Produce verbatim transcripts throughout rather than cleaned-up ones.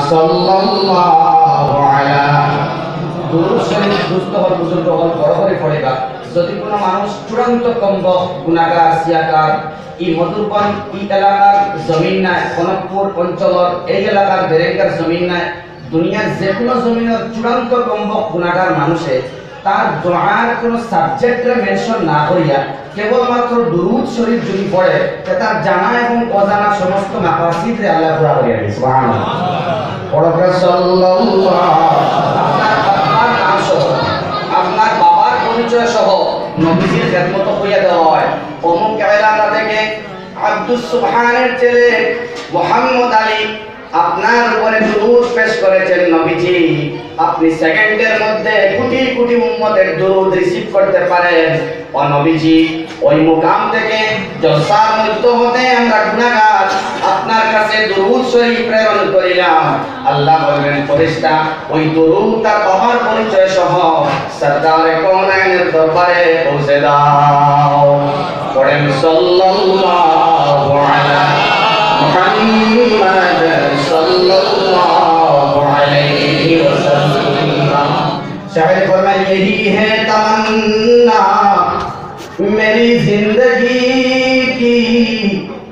সাল্লাল্লাহু আলা। দুরূদ শরীফ দুস্থ অকল, বুজুর্গ অকল, বড় করি পড়িবা। যদি কোনো মানুষ চূড়ান্ত কমবখত, গুনাহগার, সিয়াকার, ই মধুরবন, ই এলাকার জমিন নায়, কনকপুর অঞ্চলর এই এলাকার বেরেঙ্গার জমিন নায়, দুনিয়ার যে কোনো জমিনর চূড়ান্ত কমবখত গুনাহগার মানুষে তার দোয়ার কোনো subject রে mention না করিয়া কেবলমাত্র দুরূদ শরীফ যদি পড়ে, তে তার জানা এবং অজানা সমস্ত মাকাসিদ রে আল্লাহ পুরা করিয়া দেয়। সুবহানাল্লাহ। পড়ো সাল্লাল্লাহু। আপনার আব্বার নাম সহ, আপনার বাবার পরিচয় সহ নবীজির খেদমত করিয়া দেওয়া হয়। অমুক এলাকা থেকে আব্দুস সুবহানের ছেলে মোহাম্মদ আলী আপনার উপরে দুরূদ পেশ করেছেন নবীজি, আপনি সেকেন্ডের মধ্যে কোটি কোটি উম্মতের দুরূদ receive করতে পারেন। ও নবীজি, ওই মুকাম থেকে জলসার মধ্য হতে আমরা গুনাহগার আপনার কাছে দুরূদ শরীফ প্রেরণ করিলাম। আল্লাহ বলবেন, ফেরেশতা, ওই দুরূদ তার বাবার পরিচয় সহ সরদারে কওনাইনের দরবারে পৌঁছে দাও। পড়েন সাল্লাল্লাহু আলা মুহাম্মাদ সাল্লাল্লাহু আলাইহি ওয়াসাল্লাম। শায়ের ফরমায়, "یہی ہے تمنا میری زندگی کی،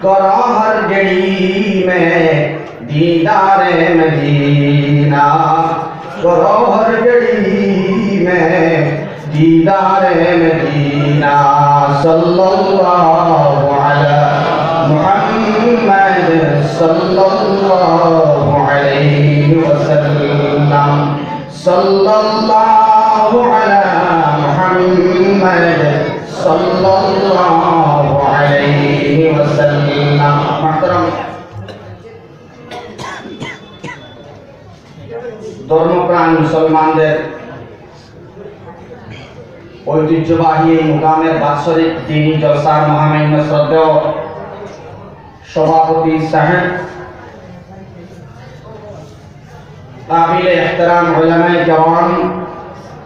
کرو ہر گھڑی میں دیدار مدینہ، کرو ہر گھڑی میں دیدار مدینہ، صلی اللہ علی محمد صلی اللہ علیہ وسلم، صلی اللہ علی محمد صلی اللہ علیہ وسلم۔" محترم ধর্মপ্রাণ মুসলমানদের ঐতিহ্যবাহী এই মুকামের বাৎসরিক দিনী জলসার মহামান্য শ্রদ্ধেয় সভাপতি সাহেব, কাবিলে এহতেরাম উলামায়ে কেরাম,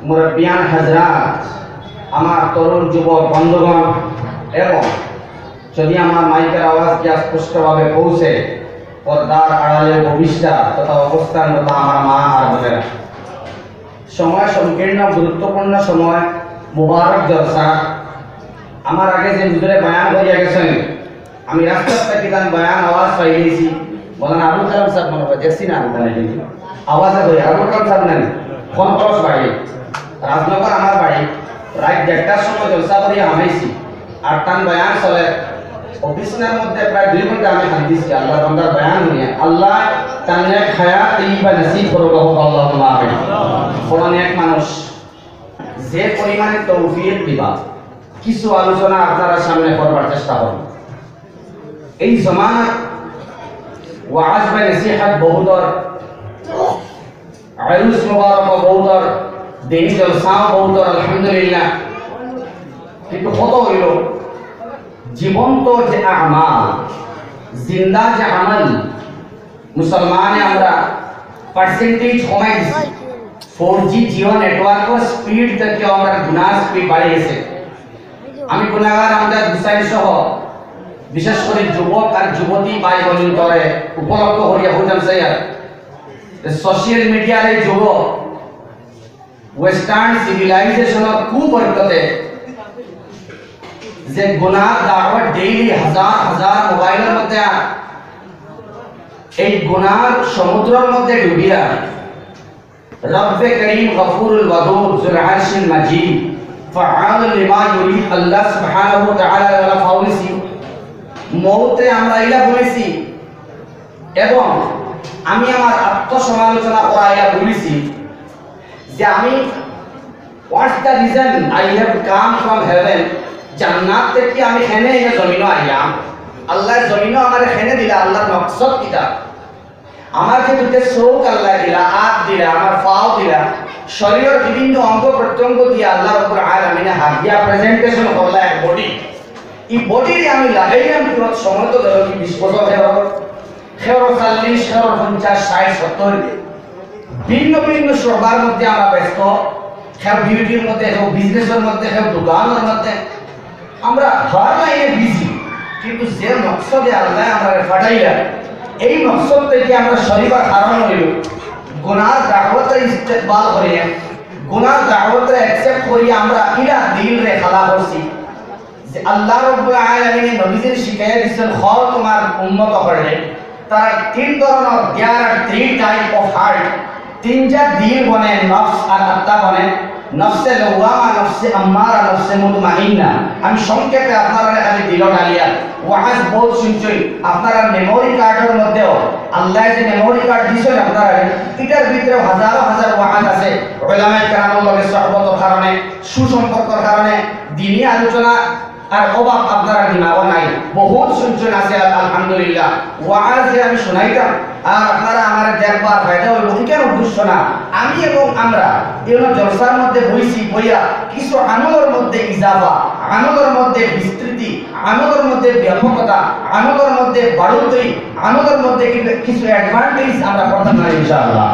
মুরব্বিয়ান হযরত, আমার তরুণ যুবক বন্ধুগণ, এবং যদি আমার মাইকের আওয়াজ গিয়া স্পষ্টভাবে পৌঁছে, পর্দার আড়ালে উপবিষ্টা তথা অবস্থানরত আমার মা আর বোনেরা, সময় সংকীর্ণ, গুরুত্বপূর্ণ সময়, মুবারক জলসা। আমার আগে যে হুজুরে বয়ান করিয়া গেছেন, আমি রাস্তাত থাকি তান বয়ান আওয়াজ পাইলিছি, বলেন আবুল কালাম সাহেব মনে হয়, দেখছি না আমি তানে কিন্তু। আওয়াজে কই, আবুল কালাম সাহেব নাই, পঞ্চাশ বাড়ি, রাজনগর আমার বাড়ি, রাত দেড়টার সময় জলসা করিয়া হামাইছি। আর তান বয়ান চলে, অফিসের মধ্যে প্রায় দুই ঘন্টা আমি কান্দিছি, আল্লাহর বান্দার বয়ান হুনিয়া। আল্লাহ তান নেক হায়াত তৈয়বা নসিব করুক, আল্লাহুম্মা আমিন। বড় নেক মানুষ, যে পরিমাণে তৌফিক দিবা, কিছু আলোচনা আপনারা সামনে করবার চেষ্টা করব। এই জমানাত ওয়াজ বা নসিহত বহুতর, আরুস মুবারক বহুতর, দিনী জলসাও বহুতর, আলহামদুলিল্লাহ। কিন্তু কথা হইল, জীবন্ত যে আমাল, জিন্দা যে আমল, মুসলমানে আমরা পার্সেন্টেজ কমাই দিছি। ফোর জি জিও নেটওয়ার্কর স্পিড থেকে আমরা গুনার স্পিড বাড়ি গেছে। আমি গুনাগার আমজাদ হুসাইন সহ বিশেষ করে যুবক আর যুবতী ভাই বোনতরে উপলক্ষ করিয়া কইতাম চাইয়ার, সোশ্যাল মিডিয়ার এই যুগ, ওয়েস্টার্ন সিভিলাইজেশনর কুবরকতে যে গুনার দাওয়াত ডেইলি হাজার হাজার মোবাইলর মধ্যে আর এই গুনার সমুদ্রর মধ্যে ডুবিয়া রব্বে করিম গফুরুল ওয়াদুদ জুল আরশিল মাজিদ ফাআল লিমা ইউরিদ আল্লাহ সুবহানাহু ওয়া তাআলা ওয়ালা ফাউলিসি মৌতে আমরা ইলা বলেছি এবং আমি আমার আত্মসমালোচনা করা ইলা বলেছি যে আমি, what's the reason I have come from heaven? জান্নাত থেকে আমি কেনে এই জমিনো আইলাম? আল্লাহর জমিনো আমার কেনে দিলা, আল্লাহর মকসদ কিতা? আমার যে দুটো চোখ আল্লাহ দিলা, আত দিলা, আমার পাও দিলা, শরীরের বিভিন্ন অঙ্গ প্রত্যঙ্গ দিয়া আল্লাহ রব্বুল আলামিনে হাদিয়া প্রেজেন্টেশন করলা এক বডি। এই বডিরে আমি লাগাইলাম কিতা? সময় তো ধরো কি বিশ বছর, কেউর চল্লিশ, কেউর পঞ্চাশ, ষাট, সত্তর। ভিন্ন ভিন্ন শোবার মধ্যে আমরা ব্যস্ত, কেউ ডিউটির মধ্যে, কেউ বিজনেসের মধ্যে, কেউ দোকানের মধ্যে, আমরা হর লাইনে বিজি। কিন্তু যে মকসদে আল্লাহ আমরা পাঠাইলা, এই মকসদ থাকি আমরা সরিবার কারণ অইলো গুনার দাওয়াতরে ইস্তেকবাল করিয়া, গুনার দাওয়াতরে অ্যাকসেপ্ট করিয়া আমরা ইলা দিলরে খালা করছি। যে আল্লাহ রাব্বুল আলামিনে নবীজিরে শিখাইয়া দিছইন, "হ তুমার উম্মত অকলরে, তারার তিন ধরনর, there are three type of heart।" তিন জাত দিল বনে, নফস আর আত্মা বনে। নফসে লওয়ামা, নফসে আম্মারা, নফসে মুতমাইন্না। আমি সংক্ষেপে আপনারারে খালি দিলো ঢালিয়া, ওয়াজ বউত শুনছইন, আপনারার মেমোরি কার্ডর মধ্যেও আল্লায় যে মেমোরি কার্ড দিছইন আপনারারে, ইটার ভিতরেও হাজারো হাজার ওয়াজ আছে। উলামায়ে কেরামর লগে সহবতর কারণে, সুসম্পর্কর কারণে, দিনি আলোচনা আর অভাব আপনারার দিমাগো নাই, বউত শুনছইন আছে, আল-, আলহামদুলিল্লাহ। ওয়াজ যে আমি শুনাইতাম আর আপনারা আমারে দেখবা, ফায়দা অইবো, ইখান উদ্দেশ্য না। আমি এবং আমরা এই জলসার মধ্যে বইছি, বইয়া কিছু আমলর মধ্যে ইজাফা, আমলর মধ্যে বিস্তৃতি, আমলর মধ্যে ব্যাপকতা, আমলর মধ্যে বাড়ুতি, আমলর মধ্যে কিছু, কিছু অ্যাডভান্টেজ আমরা করতাম পারি ইনশাআল্লাহ।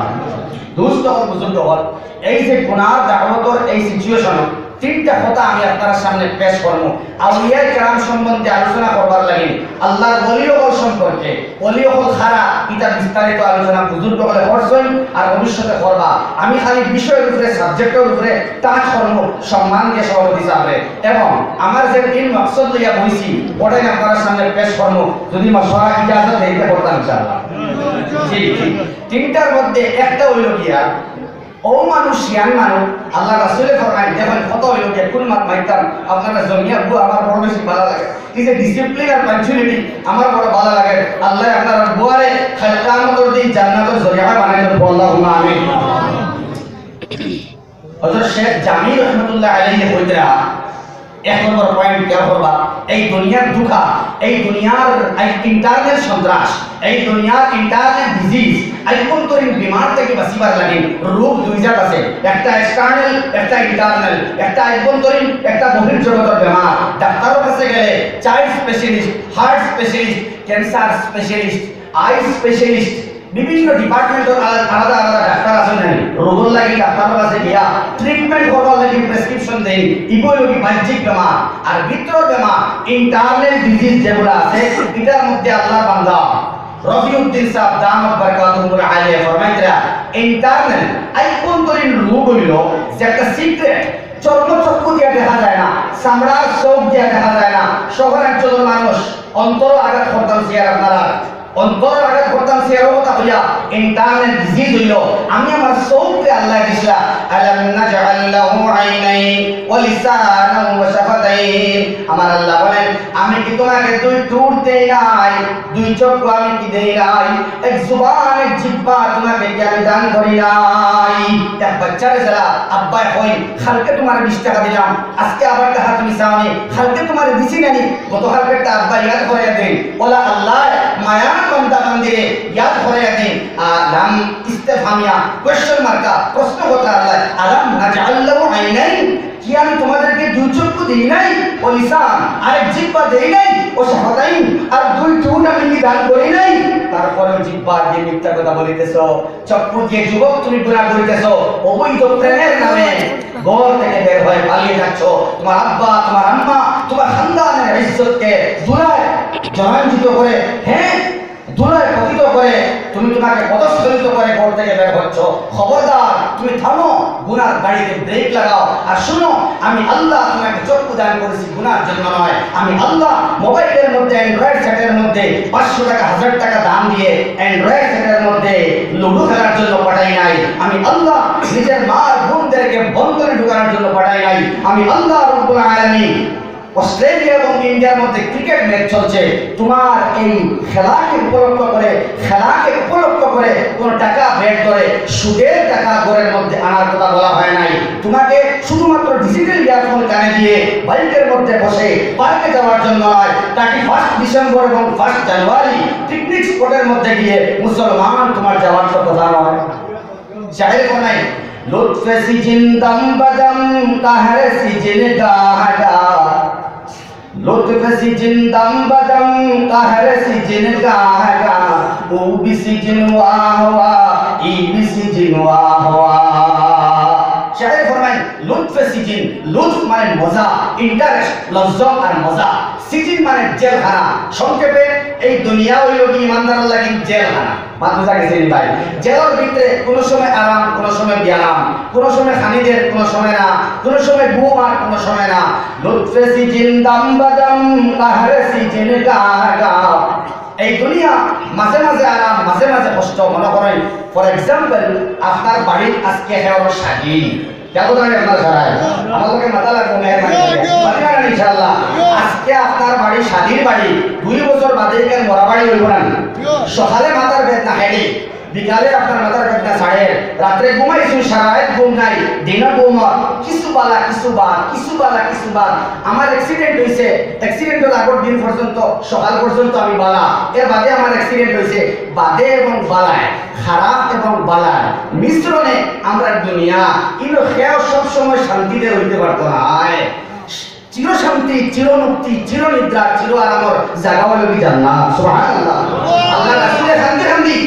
দোস্ত অকল, বুজুর্গ অকল, এই যে গুনার দাওয়াতর এই সিচুয়েশন, তিনটা কথা আমি আপনারার সামনে পেশ করমু। আউলিয়ায়ে কেরাম সম্বন্ধে আলোচনা করবার লাগি, আল্লাহর ওলি অকল সম্পর্কে, ওলি অকল কারা, ইটা বিস্তারিত আলোচনা বুজুর্গ অকলে করছইন আর ভবিষ্যতে করবা। আমি খালি বিষয়র উপরে, সাবজেক্টর উপরে টাচ করমু সম্মান দিয়া সভাপতি সাবরে, এবং আমার যে তিন মকসদ লইয়া বইছি, ওটাই আপনারার সামনে পেশ করমু। যদি মশওয়ারা ইজাজত দেইতে পারতাম ইনশাআল্লাহ। জি, জি। তিনটার মধ্যে একটা অইলো গিয়া, ও মানুষ, ইয়াং মানুষ, আল্লাহর রাসূলে ফরমাইন, দেখইন কত অইলো গিয়া, কোন মাত মাইতাম, আপনারা জমিয়া বউ আমার বড় বেশি ভালা লাগে। এই যে ডিসিপ্লিন আর পাঞ্চুয়ালিটি আমার বড় ভালা লাগে। আল্লায় আপনারার বউরে কাল কিয়ামতর দিন জান্নাতর জরিয়া বানাই দেন, আল্লাহুম্মা আমিন। হযরত শেখ জামি রহমতুল্লাহ আলাইহি কইতরা, এক নম্বর পয়েন্ট খেয়াল করবা, এই দুনিয়ার ধোঁকা, এই দুনিয়ার এই ইন্টারনাল সন্ত্রাস, এই দুনিয়ার ইন্টারনাল ডিজিজ, আভ্যন্তরীণ বেমার থাকি বাঁচিবার লাগি রোগ দুই জাত আছে, একটা এক্সটার্নাল, একটা ইন্টারনাল, একটা আভ্যন্তরীণ, একটা বহির্জগতর বেমার। ডাক্তারর কাছে গেলে child specialist, heart specialist, cancer specialist, eye specialist, বিভিন্ন ডিপার্টমেন্টর আলা-, আলাদা আলাদা ডাক্তার আছইন না নি? রোগর লাগি ডাক্তারর কাছে গিয়া ট্রিটমেন্ট করবার লাগি প্রেসক্রিপশন দেইন। ইগু অইলো কি বাহ্যিক বেমার। আর ভিতরর বেমার, ইন্টারনাল ডিজিজ যেগুলা আছে, ইটার মধ্যে আল্লাহর বান্দা রফিউদ্দিন সাহেব দামাত বারকাতুহুমুল আলিয়া ফরমাইতরা, ইন্টারনাল, আভ্যন্তরীণ রোগ অইলো যে একটা সিক্রেট, চর্ম চক্ষু দিয়া দেখা যায় না, চামড়ার চোখ দিয়া দেখা যায় না। শহরাঞ্চলর মানুষ অন্তর আঘাত করতাম সিয়ার আপনারা, অন্তর আঘাত করতাম সিয়ার কথা কইয়া, ইন্টারনাল ডিজিজ অইলো। আমি আমার চোখরে আল্লায় দিছলা, আলাম নাজআল লাহু আইনাইন ওয়া লিসানান ওয়া শাফাতাইন। আমার আল্লায় বলেন, আমি কি তোমাকে দুই ঠুট দেই নাই, দুই চক্ষু আমি কি দেই নাই, এক জুবান, এক জিহ্বা তোমাকে কি আমি দান করি নাই? এক বাচ্চারে যেলা আব্বায় কইন, কালকে তোমারে বিশ টাকা দিলাম, আজকে আবার টাকা তুমি চাওনি, কালকে তোমারে দিছি না নি, গতকালকেরটা আব্বায় ইয়াদ করাইয়া দেইন। অলা আল্লায় মায়ার বান্দা বান্দিরে ইয়াদ করাইয়া দেইন। আলাম ইস্তেফহামিয়া, কোয়েশ্চন মার্কা, প্রশ্ন কথা আল্লায়, আলাম নাজআল লাহু আইনাইন, কি আমি তোমাদেরকে দুই চক্ষু দেই নাই? ওয়া লিসান, আরেক জিহ্বা দেই নাই? ওয়া শাফাতাইন, আর দুই ঠুট আমি কি দান করি নাই? তারপরেও জিহ্বা দিয়া মিথ্যা কথা বলিতেছো, চক্ষু দিয়া যুবক তুমি গুনাহ করিতেছো, অবৈধ প্রেমের নামে ঘর থেকে বের হয়ে পালিয়ে যাচ্ছ। তোমার আব্বা, তোমার আম্মা, তোমার খানদানের ইজ্জতকে ধুলায় জড়াঞ্জিত করে, হ্যাঁ, ধুলায় পতিত করে, তুমি তোমাকে পদস্খলিত করে ঘর থেকে বের হচ্ছ। খবরদার, তুমি থামো, গুনার গাড়িতে ব্রেক লাগাও। আর শুনো, আমি আল্লাহ তোমাকে চক্ষু দান করেছি গুনার জন্য নয়। আমি আল্লাহ মোবাইলের মধ্যে, অ্যান্ড্রয়েড সেটের মধ্যে পাঁচশো টাকা, হাজার টাকা দাম দিয়ে অ্যান্ড্রয়েড সেটের মধ্যে লুডো খেলার জন্য পাঠাই নাই। আমি আল্লাহ নিজের মার বোনদেরকে বন্ধনে ঢুকানোর জন্য পাঠাই নাই। আমি আল্লাহ রব্বুল আলামিন অস্ট্রেলিয়া এবং ইন্ডিয়ার মধ্যে ক্রিকেট ম্যাচ চলছে, তোমার এই খেলাকে উপলক্ষ করে, খেলাকে উপলক্ষ করে কোনো টাকা বের করে সুদের টাকা ঘরের মধ্যে আনার কথা বলা হয় নাই। তোমাকে শুধুমাত্র ডিজিটাল ইয়ারফোন কানে দিয়ে বাইকের মধ্যে বসে পার্কে যাওয়ার জন্য নয়, থার্টি ফার্স্ট ডিসেম্বর এবং ফার্স্ট জানুয়ারি পিকনিক স্পটের মধ্যে গিয়ে মুসলমান তোমার যাওয়ার তো কথা নয়। শায়ের কোনায়, লুৎফে সিজিন দম বদম, কাহরে সিজিন গাহ গাহ। লুৎফে সিজিন দম বদম, কাহরে সিজিন গাহ গাহ। ও বি সিজিন ওয়াহ ওয়াহ, ই বি সিজিন ওয়াহ ওয়াহ। শায়ের ফরমাইন, লুৎফে সিজিন, লুৎফ মানে মজা, ইন্টারেস্ট, লজ্জত আর মজা। সিজিন মানে জেলখানা। সংক্ষেপে, এই দুনিয়া অইলো কি ইমানদারর লাগি জেলখানা। মাত বুঝা গেছে নি ভাই? জেলর ভিতরে কোনো সময় আরাম, কোনো সময় বিয়ারাম, কোনো সময় খানি দের, কোনো সময় না, কোনো সময় ঘুম আর কোনো সময় না। লুৎফে সিজিন দম বদম, কাহরে সিজিন গা গা। এই দুনিয়া মাঝে মাঝে আরাম, মাঝে মাঝে কষ্ট। মনে করেন, for example, আপনার বাড়িত আজকে হেওর শাদি, দেখো তো আমি আপনার সারায়। আমার লোকে মাথা লাগবো, মেহেরবানি করে। মাথা লাগান ইনশাআল্লাহ। আজকে আপনার বাড়ি শাদির বাড়ি, দুই বছর বাদে কেন মরা বাড়ি অইবো না? সকালে মাথার বেদনা হেডেক, বিকালে আপনার মাথার বেদনা ছাড়ের, রাত্রে ঘুমাইছুন সারা রাত ঘুম নাই, দিনও ঘুম অর, কিছু বালা কিছু বাদ, কিছু বালা কিছু বাদ। আমার অ্যাক্সিডেন্ট অইছে, অ্যাক্সিডেন্টর আগর দিন পর্যন্ত, সকাল পর্যন্ত আমি বালা, এর বাদে আমার অ্যাক্সিডেন্ট অইছে, বাদে এবং বালায়। খারাপ এবং বালার মিশ্রণে আমরা দুনিয়া, ইনো কেউ সবসময় শান্তিতে রইতে পারতো নায়। চিরশান্তি, চিরমুক্তি, চিরনিদ্রা, চির আরামর জাগা অইলো কি জান্নাত। সুবহানাল্লাহ। আল্লাহ রাসূলে কান্দি কান্দি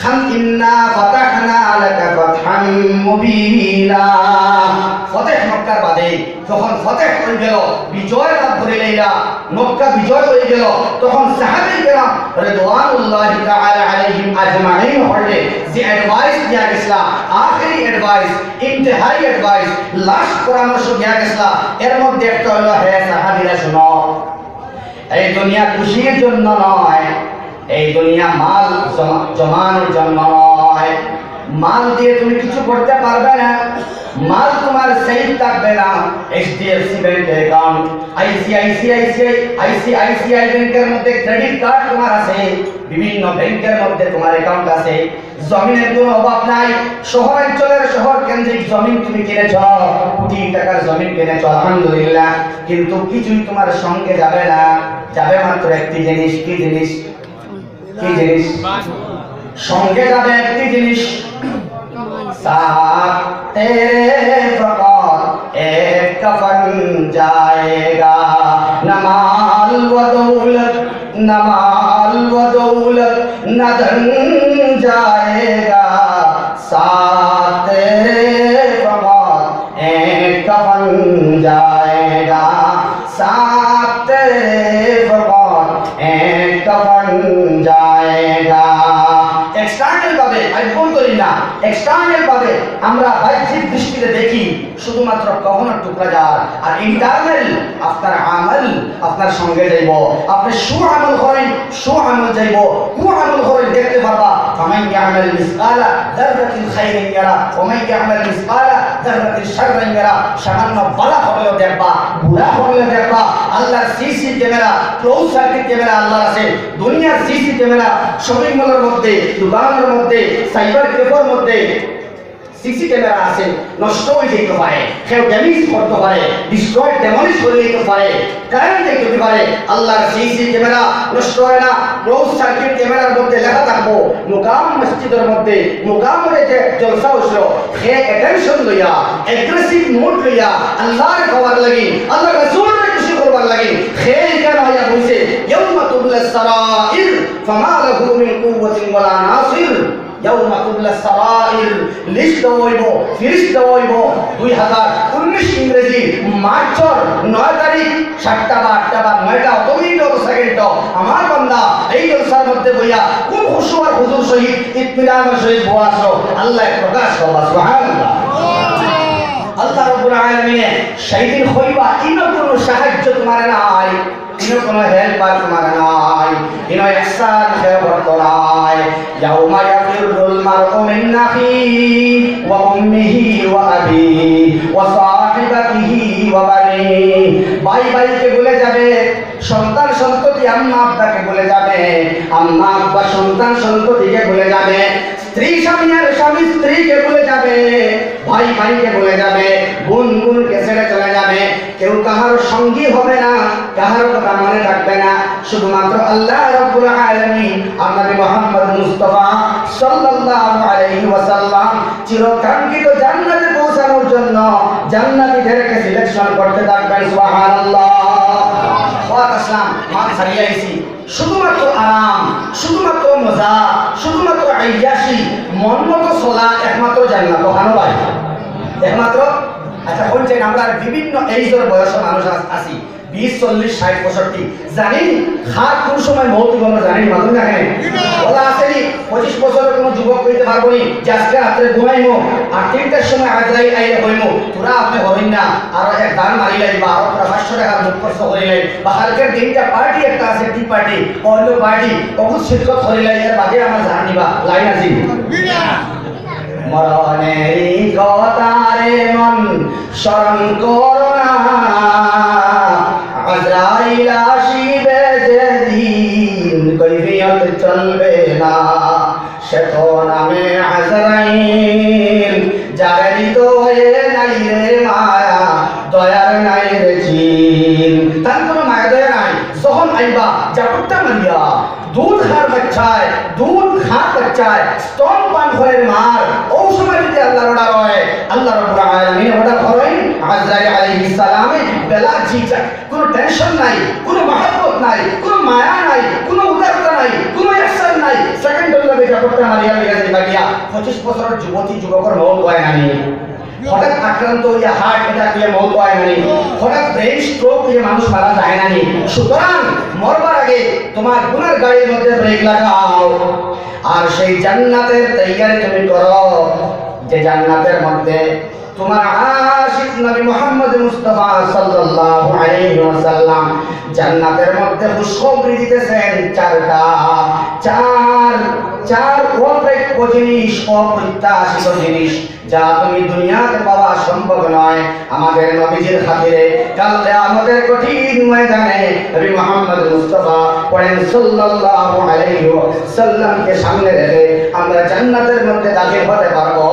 খান, "ইন্না ফাতাহনা লাকা ফাতহাম মুবিনা।" ফতেহ মক্কার বাদে যখন ফতেহ অই গেল, বিজয় লাভ করি লইলা, মক্কা বিজয় অই গেল, তখন সাহাবায়ে কেরাম রিদওয়ানুল্লাহি তাআলা আলাইহিম আজমাইন হকলে যে অ্যাডভাইস দিয়া গেছলা, আখেরি অ্যাডভাইস, ইন্তেহাই অ্যাডভাইস, লাস্ট পরামর্শ দিয়া গেছলা, এর মধ্যে একটা অইলো, হে সাহাবীরা শুনো, এই দুনিয়া খুশির জন্য নয়, এই দুনিয়া মাল জমা-, জমানোর জন্য নয়। মাল দিয়ে তুমি কিছু করতে পারবে না, মাল তোমার সেফ থাকবে না। এইচডিএফসি ব্যাংকে অ্যাকাউন্ট, আইসিআইসিআই, আইসিআইসিআই ব্যাংকের মধ্যে ক্রেডিট কার্ড তোমার আছে, বিভিন্ন ব্যাংকের মধ্যে তোমার অ্যাকাউন্ট আছে, জমিনের কোনো অভাব নাই, শহরাঞ্চলের শহর কেন্দ্রিক জমিন তুমি কিনেছ, কোটি টাকার জমিন কিনেছ, আলহামদুলিল্লাহ, কিন্তু কিছুই তোমার সঙ্গে যাবে না, যাবে মাত্র একটি জিনিস। কি জিনিস? কি জিনিস? সঙ্গে যাবে একটি জিনিস। সাথ তেরে ফকত এক কফন জায়েগা, না মাল ওয়া দৌলত, না মাল ওয়া দৌলত, না ধন জায়েগা, সাথ তেরে ফকত এক কফন জায়েগা, সাথ তেরে ফকত এক কফন জায়েগা। এক্সটার্নাল ভাবে, আভ্যন্তরীণ না, এক্সটার্নাল ভাবে আমরা বাহ্যিক দৃষ্টিতে দেখি শুধুমাত্র কফনের টুকরা যার, আর ইন্টারনাল আপনার আমল আপনার সঙ্গে যাইব। আপনি সু আমল করেন, সু আমল যাইব, কু আমল করেন দেখতে পারবা। ফামান ইয়ামাল মিসকালা যাররাতিন খাইরান ইয়ারা, ওয়া মান ইয়ামাল মিসকালা যাররাতিন শাররান ইয়ারা। সামান্য ভালা করলেও দেখবা, বুরা করলেও দেখবা। আল্লাহর CC camera, close circuit camera আল্লাহর আছে। দুনিয়ার সিসি ক্যামেরা শপিং মলের মধ্যে, দোকানের মধ্যে, সাইবার ক্যাফের মধ্যে সিসি ক্যামেরা আছে, নষ্ট হয়ে যেতে পারে, কেউ ড্যামেজ করতে পারে, ডিস্ট্রয়, ডেমলিশ করে দিতে পারে, কারেন্ট দেখতে পারে। আল্লাহর সিসি ক্যামেরা নষ্ট হয় না। ক্লোজ সার্কিট ক্যামেরার মধ্যে লেখা থাকবো, মুকাম মসজিদের মধ্যে মুকাম মসজিদে যে জলসা হইছিল, সে অ্যাটেনশন লইয়া, অ্যাগ্রেসিভ মুড লইয়া, আল্লাহর খাওয়ার লাগি, আল্লাহর রাসূলরে খুশি করবার লাগি, সে এখানে হইয়া বলছে, ইয়াউমা তুবলা সারাইর, ফামা লাহু মিন কুওয়াতিন ওয়ালা নাসির। ইয়াউমা তুবলা সারাইর, লিস্ট দেওয়া হইব, ফিরিস্ট দেওয়া হইব। দুই হাজার উনিশ ইংরেজি মার্চর নয় তারিখ, সাতটা বা আটটা বা নয়টা, অত মিনিট, অত সেকেন্ড, আমার বান্দা এই জলসার মধ্যে বইয়া কোন খুশু আর হুজুর সহিত, ইতমিনানর সহিত বওয়া আছো, আল্লাহ প্রকাশ করবা। সুবহানাল্লাহ। আল্লাহ রাব্বুল আলামিনে সেই দিন কইবা, ইনো কোনো সাহায্য তোমার নাই, ইনো কোনো হেল্পার তোমার নাই, ইনো ইহসান কেউ করতো নাই। ইয়াউমা ইয়াফিরুল মারউ মিন আখিহি ওয়া উম্মিহি ওয়া আবিহি ওয়া সাহিবাতিহি ওয়া বানিহি। ভাই ভাইকে ভুলে যাবে, সন্তান সন্ততি আম্মা আব্বাকে ভুলে যাবে, আম্মা আব্বা সন্তান সন্ততিকে ভুলে যাবে, স্ত্রী স্বামী আর স্বামী স্ত্রীকে ভুলে যাবে, ভাই ভাইকে ভুলে যাবে, বোন বোনকে ছেড়ে চলে যাবে। কেউ কাহার সঙ্গী হবে না, কাহার কথা মনে থাকবে না। শুধুমাত্র আল্লাহ রাব্বুল আলামিন আর নবী মুহাম্মদ মুস্তাফা সাল্লাল্লাহু আলাইহি ওয়াসাল্লাম চিরকাঙ্ক্ষিত জান্নাতে পৌঁছানোর জন্য জান্নাতীদেরকে সিলেকশন করতে থাকবেন। সুবহানাল্লাহ। ওয়াত আসলাম, মাত ছাড়িয়ে আইছি। শুধুমাত্র আরাম, শুধুমাত্র মজা, শুধুমাত্র আইয়াসি, মন মতো চলা একমাত্র জান্নাত। ওখানো ভাই, একমাত্র। আচ্ছা, বলছেন আমরা বিভিন্ন এইজর বয়সের মানুষ আস-, আছি। ত্রিশ, চল্লিশ, ষাট, পঁয়ষট্টি, জানি নি কার কোন সময় মউত অইবো, আমরা জানি নি, মাতইন না কেনে? বলা আছে নি, পঁচিশ বছরের কোনো যুবক কইতে পারবো নি যে আজকে রাত্রে ঘুমাইমু, আর তিনটার সময় আজরাইল আইলে কইমু, "তোরা আপনে করইন না, আরো এক দান মারিলাইবা, আরো তোরা পাঁচশো টাকার মুখ খরচ করিলাই, বা কালকের দিনটা পার্টি একটা আছে, টি পার্টি, অন্য পার্টি, অগুত শিরকত করিলাই, এর বাদে আমার জান নিবা।" লাইন আছে? মরণেরই কথা রে মন, স্মরণ করো না। আজরাইল আসিবে যেদিন, কৈফিয়ত চলবে না। সে তো নামে আজরাইল, যার হৃদয়ে নাই রে মায়া, দয়ার নাই রে চিন। তার কোনো মায়া দয়া নাই। যখন আইবা, জাপট্টা মারিয়া, দুধ খার বাচ্চায়, দুধ খার বাচ্চায় স্তন পান করের মার, অউ সময় যদি আল্লাহর অর্ডার হয়, আল্লাহ রাব্বুল আলামিন অর্ডার করেন, আজরাইল আলাইহিস সালামে বেলা ঝিকঝাক, কোনো টেনশন নাই, কোনো মহব্বত নাই, কোনো মায়া নাই, কোনো উদারতা নাই, কোনো ইহসান নাই, সেকেন্ডর লগে জাপট্টা মারিয়া লইয়া যাইবা গিয়া। পঁচিশ বছরের যুবতী যুবকর মউত অয় না নি? হঠাৎ আক্রান্ত অইয়া হার্ট অ্যাটাক অইয়া মউত অয় না নি? হঠাৎ ব্রেন স্ট্রোক অইয়া মানুষ মারা যায় না নি? সুতরাং মরবার আগে তোমার গুনার গাড়ির মধ্যে ব্রেক লাগাও, আর সেই জান্নাতের তৈয়ারি তুমি করো, যে জান্নাতের মধ্যে তোমার আশিক নবী মুহাম্মদ মুস্তাফা সাল্লাল্লাহু আলাইহি ওয়াসাল্লাম জান্নাতের মধ্যে খুশখবরি দিতেছেন চারটা, চার, চার অপ্রাপ্য জিনিস, অপ্রত্যাশিত জিনিস, যা তুমি দুনিয়াতে পাওয়া সম্ভব নয়। আমাদের নবীজির খাতিরে কাল কিয়ামতের কঠিন ময়দানে নবী মুহাম্মদ মুস্তাফা পড়েন সাল্লাল্লাহু আলাইহি ওয়াসাল্লামকে সামনে রেখে আমরা জান্নাতের মধ্যে দাখিল হতে পারবো।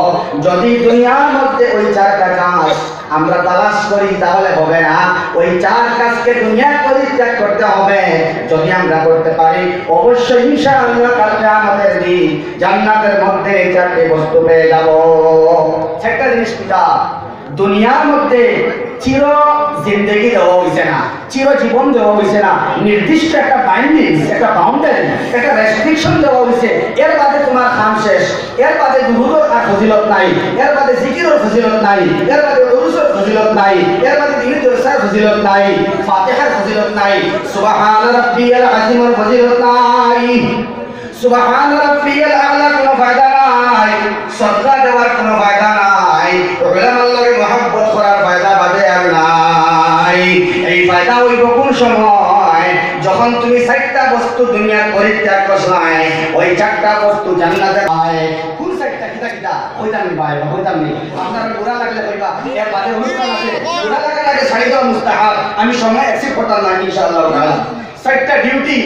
যদি দুনিয়ার মধ্যে ওই চারটা কাজ আমরা তালাশ করি, তাহলে হবে না। ওই চার কাজকে দুনিয়া পরিত্যাগ করতে হবে। যদি আমরা করতে পারি, অবশ্যই ইনশাআল্লাহ কাল কিয়ামতের দিন জান্নাতের মধ্যে এই চারটি বস্তু পেয়ে যাব। একটা জিনিস কিতা, দুনিয়ার মধ্যে চির জিন্দেগি দেওয়া হইছে না, চির জীবন দেওয়া হইছে না, নির্দিষ্ট একটা বাইন্ডিং, একটা বাউন্ডারি, একটা রেস্ট্রিকশন দেওয়া হইছে। এর বাদে তোমার কাম শেষ, এর বাদে দুরুদর আর ফজিলত নাই, এর বাদে জিকিরর ফজিলত নাই, এর বাদে উরুসর ফজিলত নাই, এর বাদে দিনের জলসার ফজিলত নাই, ফাতিহার ফজিলত নাই, সুবহান রাব্বিয়াল আযীমর ফজিলত নাই। সুবহান রাব্বিয়াল আ'লা কোনো ফায়দা নাই, সদকা দেওয়ার কোনো ফায়দা নাই, উলামার লগে মহব্বত করার ফায়দা বাদে আর নাই। এই ফায়দা অইবো কোন সময়? যখন তুমি চাইরটা বস্তু দুনিয়াত পরিত্যাগ করছলায়, ওই চাইরটা বস্তু জান্নাতে পায়। কোন চাইরটা? কিতা কিতা? কইতাম নি ভাই, কইতাম নি। আপনারা বুরা লাগলে কইবা, এর বাদে অনুষ্ঠান আছে। বুরা লাগার আগে ছাড়ি দেওয়া মুস্তাহাব। আমি সময় অ্যাকসেপ্ট করতাম না, ইনশাআল্লাহ তাআলা। চাইরটা ডিউটি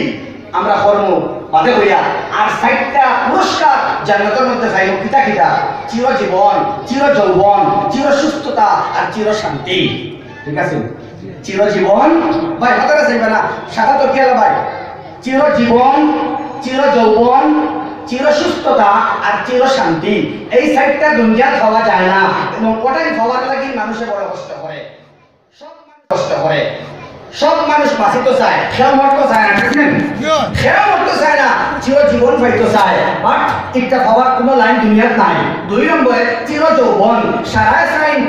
আমরা করমু বাদে কইয়া, আর চাইরটা পুরস্কার জান্নাতের মধ্যে পাইমু। কিতা কিতা? চিরজীবন, চিরযৌবন, চিরসুস্থতা আর চিরশান্তি। ঠিক আছে? চিরজীবন, ভাই, কথা চাইবা না, সাদা তো খেয়াল ভাই। চিরজীবন, চিরযৌবন, চিরসুস্থতা আর চিরশান্তি। এই চাইরটা দুনিয়াত পাওয়া যায় না, এবং ওটাই পাওয়ার লাগি মানুষে বড় কষ্ট করে। সব মানুষ কষ্ট করে, সব মানুষ বাঁচিতে চায়, কেউ মরতে চায় না, ঠিক না? কেউ মরতে চায় না, চিরজীবন পাইতে চায়। But একটা পাওয়ার কোনো লাইন দুনিয়াত নাই। দুই নম্বরে, চিরযৌবন, সারায় সাইন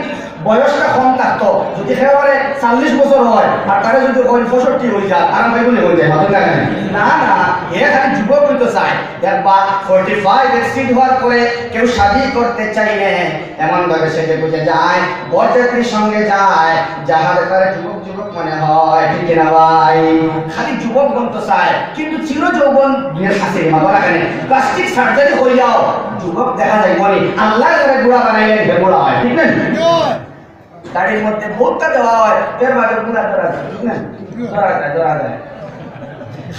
বয়সটা কম থাকতো। যদি একেবারে চল্লিশ বছর হয়, আর তারে যদি কইন পঁয়ষট্টি হয়ে যায়, আরাম পাইবো নি? হয়ে যায়, মাথা লাগে না। না, না, এ খালি যুবক হইতে চায়। একবার ফর্টি ফাইভ এক্সিড হওয়ার পরে কেউ শাদি করতে চাইলে এমন ভাবে সেজে গুজে যায়, বরযাত্রীর সঙ্গে যায়, যাহার তারে যুবক যুবক মনে হয়, ঠিক কিনা ভাই? খালি যুবক বনতে চায়, কিন্তু চির যৌবন নিয়ে আছে, মাথা লাগে না। প্লাস্টিক সার্জারি হইয়াও যুবক দেখা যায় মনে, আল্লাহ যারা বুড়া বানাইলেন, হে বুড়া হয়, ঠিক না? দাড়ির মধ্যে ভোটটা দেওয়া হয়, এর বাদে বুড়া ধরা যায়, ঠিক না? ধরা যায়, ধরা যায়।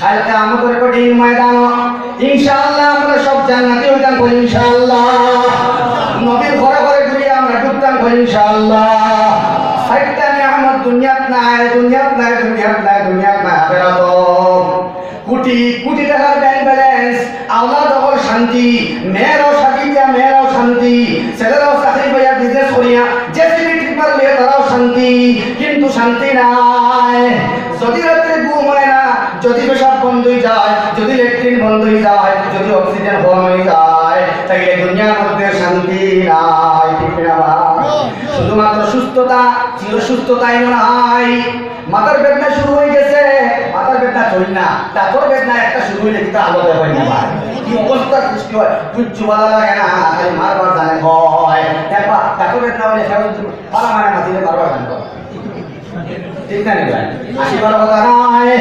কালকে আমতর কঠিন ময়দান, ইনশাআল্লাহ আমরা সব জান্নাতি হইতাম কই, ইনশাআল্লাহ। নবীর ঘরে ঘরে ঘুরিয়া আমরা ঢুকতাম কই, ইনশাআল্লাহ। চাইরটা নিয়ামত দুনিয়াত নাই, দুনিয়াত নাই, দুনিয়াত নাই, দুনিয়াত নাই, আখেরাত। কোটি কোটি টাকার ব্যাংক ব্যালেন্স, আওলাদ অকল শান্তি, মেয়েরাও শাদি দিয়া মেয়েরাও শান্তি, ছেলেরাও চাকরি পাইয়া বিজনেস করিয়া জেসিবি ট্রিপার লইয়া তারাও শান্তি, কিন্তু শান্তি নাই। যদি রাত্রে ঘুম হয় না, যদি পেশাব বন্ধ হয়ে যায়, যদি ল্যাট্রিন বন্ধ হয়ে যায়, যদি অক্সিজেন কম হয়ে যায়, তাইলে দুনিয়ার মধ্যে শান্তি নাই, ঠিক না ভাই? শুধুমাত্র সুস্থতা, চির সুস্থতাই নয়, মাথার বেদনা শুরু অই গেছে, মাথার বেদনা চইল না, দাঁতর বেদনা একটা শুরু অইলে কিতা হালত অয় না বা? কি অবস্থা সৃষ্টি অয়, কিচ্ছু ভালা লাগে না, খালি মারবার জানে ভয়। দেখবা, দাঁতর বেদনা অইলে সে মারা মানে মাতিলে মারবার জানে ভয়। ঠিক না নি ভাই? আসিবার কথা নায়।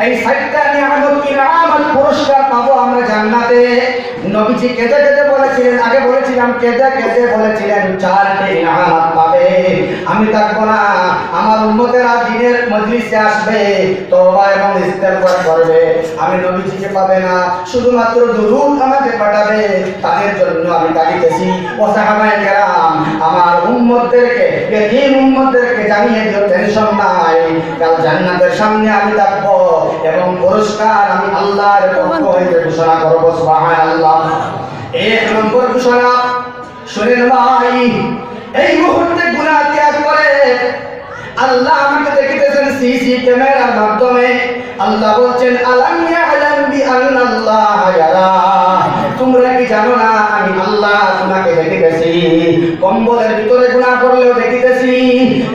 এই চাইরটা নিয়ামত, ইনামত, পুরস্কার পাবো আমরা জান্নাতে। নবীজি কেঁদে কেঁদে বলেছিলেন, আগে বলেছিলাম, কেঁদে কেঁদে বলেছিলেন, "চারটি ইনামত পাবে, আমি থাকবো না।" আমার উম্মতেরা দিনের মজলিসে আসবে, তওবা এবং ইস্তেগফার করবে, আমি নবীজিকে পাবে না, শুধুমাত্র দুরূদ আমাকে পাঠাবে, তাদের জন্য আমি কাঁদিতেছি। ও সাহাবায়ে কেরাম, আমার উম্মতদেরকে, বেদিন উম্মতদেরকে জানিয়ে দিও, টেনশন নাই, কাল জান্নাতের সামনে আমি থাকবো এবং পুরস্কার আমি আল্লাহর পক্ষ হইতে ঘোষণা করবো। সুবহানাল্লাহ। এক নম্বর ঘোষণা, শুনেন ভাই, এই মুহূর্তে গুনাহ ত্যাগ করে আল্লাহ আমাকে দেখিতেছেন সিসি ক্যামেরার মাধ্যমে। আল্লাহ বলছেন, "আলাম ইয়ালাম বিআন্নাল্লাহা ইয়ারা।" তোমরা কি জানো না আমি আল্লাহ তোমাকে দেখিতেছি? কম্বলের ভিতরে গুনাহ করলেও দেখিতেছি,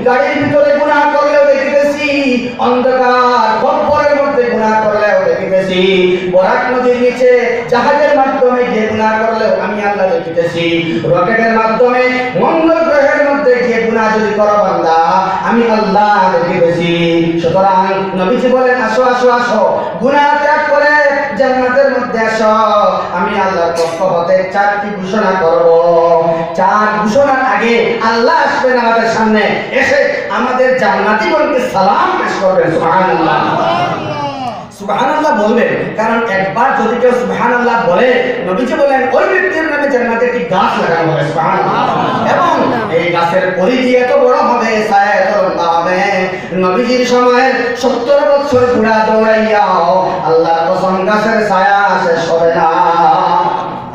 গাড়ির ভিতরে গুনাহ করলেও দেখিতেছি, অন্ধকার কব্বরের মধ্যে গুনাহ করলেও দেখিতেছি, বরাক নদীর নিচে জাহাজের মাধ্যমে গিয়ে গুনাহ করলেও আমি আল্লাহ দেখিতেছি, রকেটের মাধ্যমে মঙ্গল গ্রহের মধ্যে গিয়ে গুনাহ যদি করো বান্দা, আমি আল্লাহ দেখিতেছি। সুতরাং নবীজি বলেন, "আসো, আসো, আসো, গুনাহ ত্যাগ করে জান্নাতের মধ্যে আসো।" আমি আল্লাহর পক্ষ হতে চারটি ঘোষণা করব। চার ঘোষণার আগে আল্লাহ আসবেন আমাদের সামনে, এসে আমাদের জান্নাতীগণকে সালাম পেশ করবেন। সুবহানাল্লাহ। সুবহানাল্লাহ বলবেন, কারণ একবার যদি কেউ সুবহানাল্লাহ বলে, নবীজি বলেন, "ওই ব্যক্তির নামে জান্নাতে একটি গাছ লাগানো হবে।" সুবহানাল্লাহ। এবং এই গাছের পরিধি এত বড় হবে, ছায়া এত লম্বা হবে, নবীজির সময়ের সত্তর বছর বুড়া দৌড়াইয়াও আল্লাহর কসম গাছের ছায়া শেষ হবে না।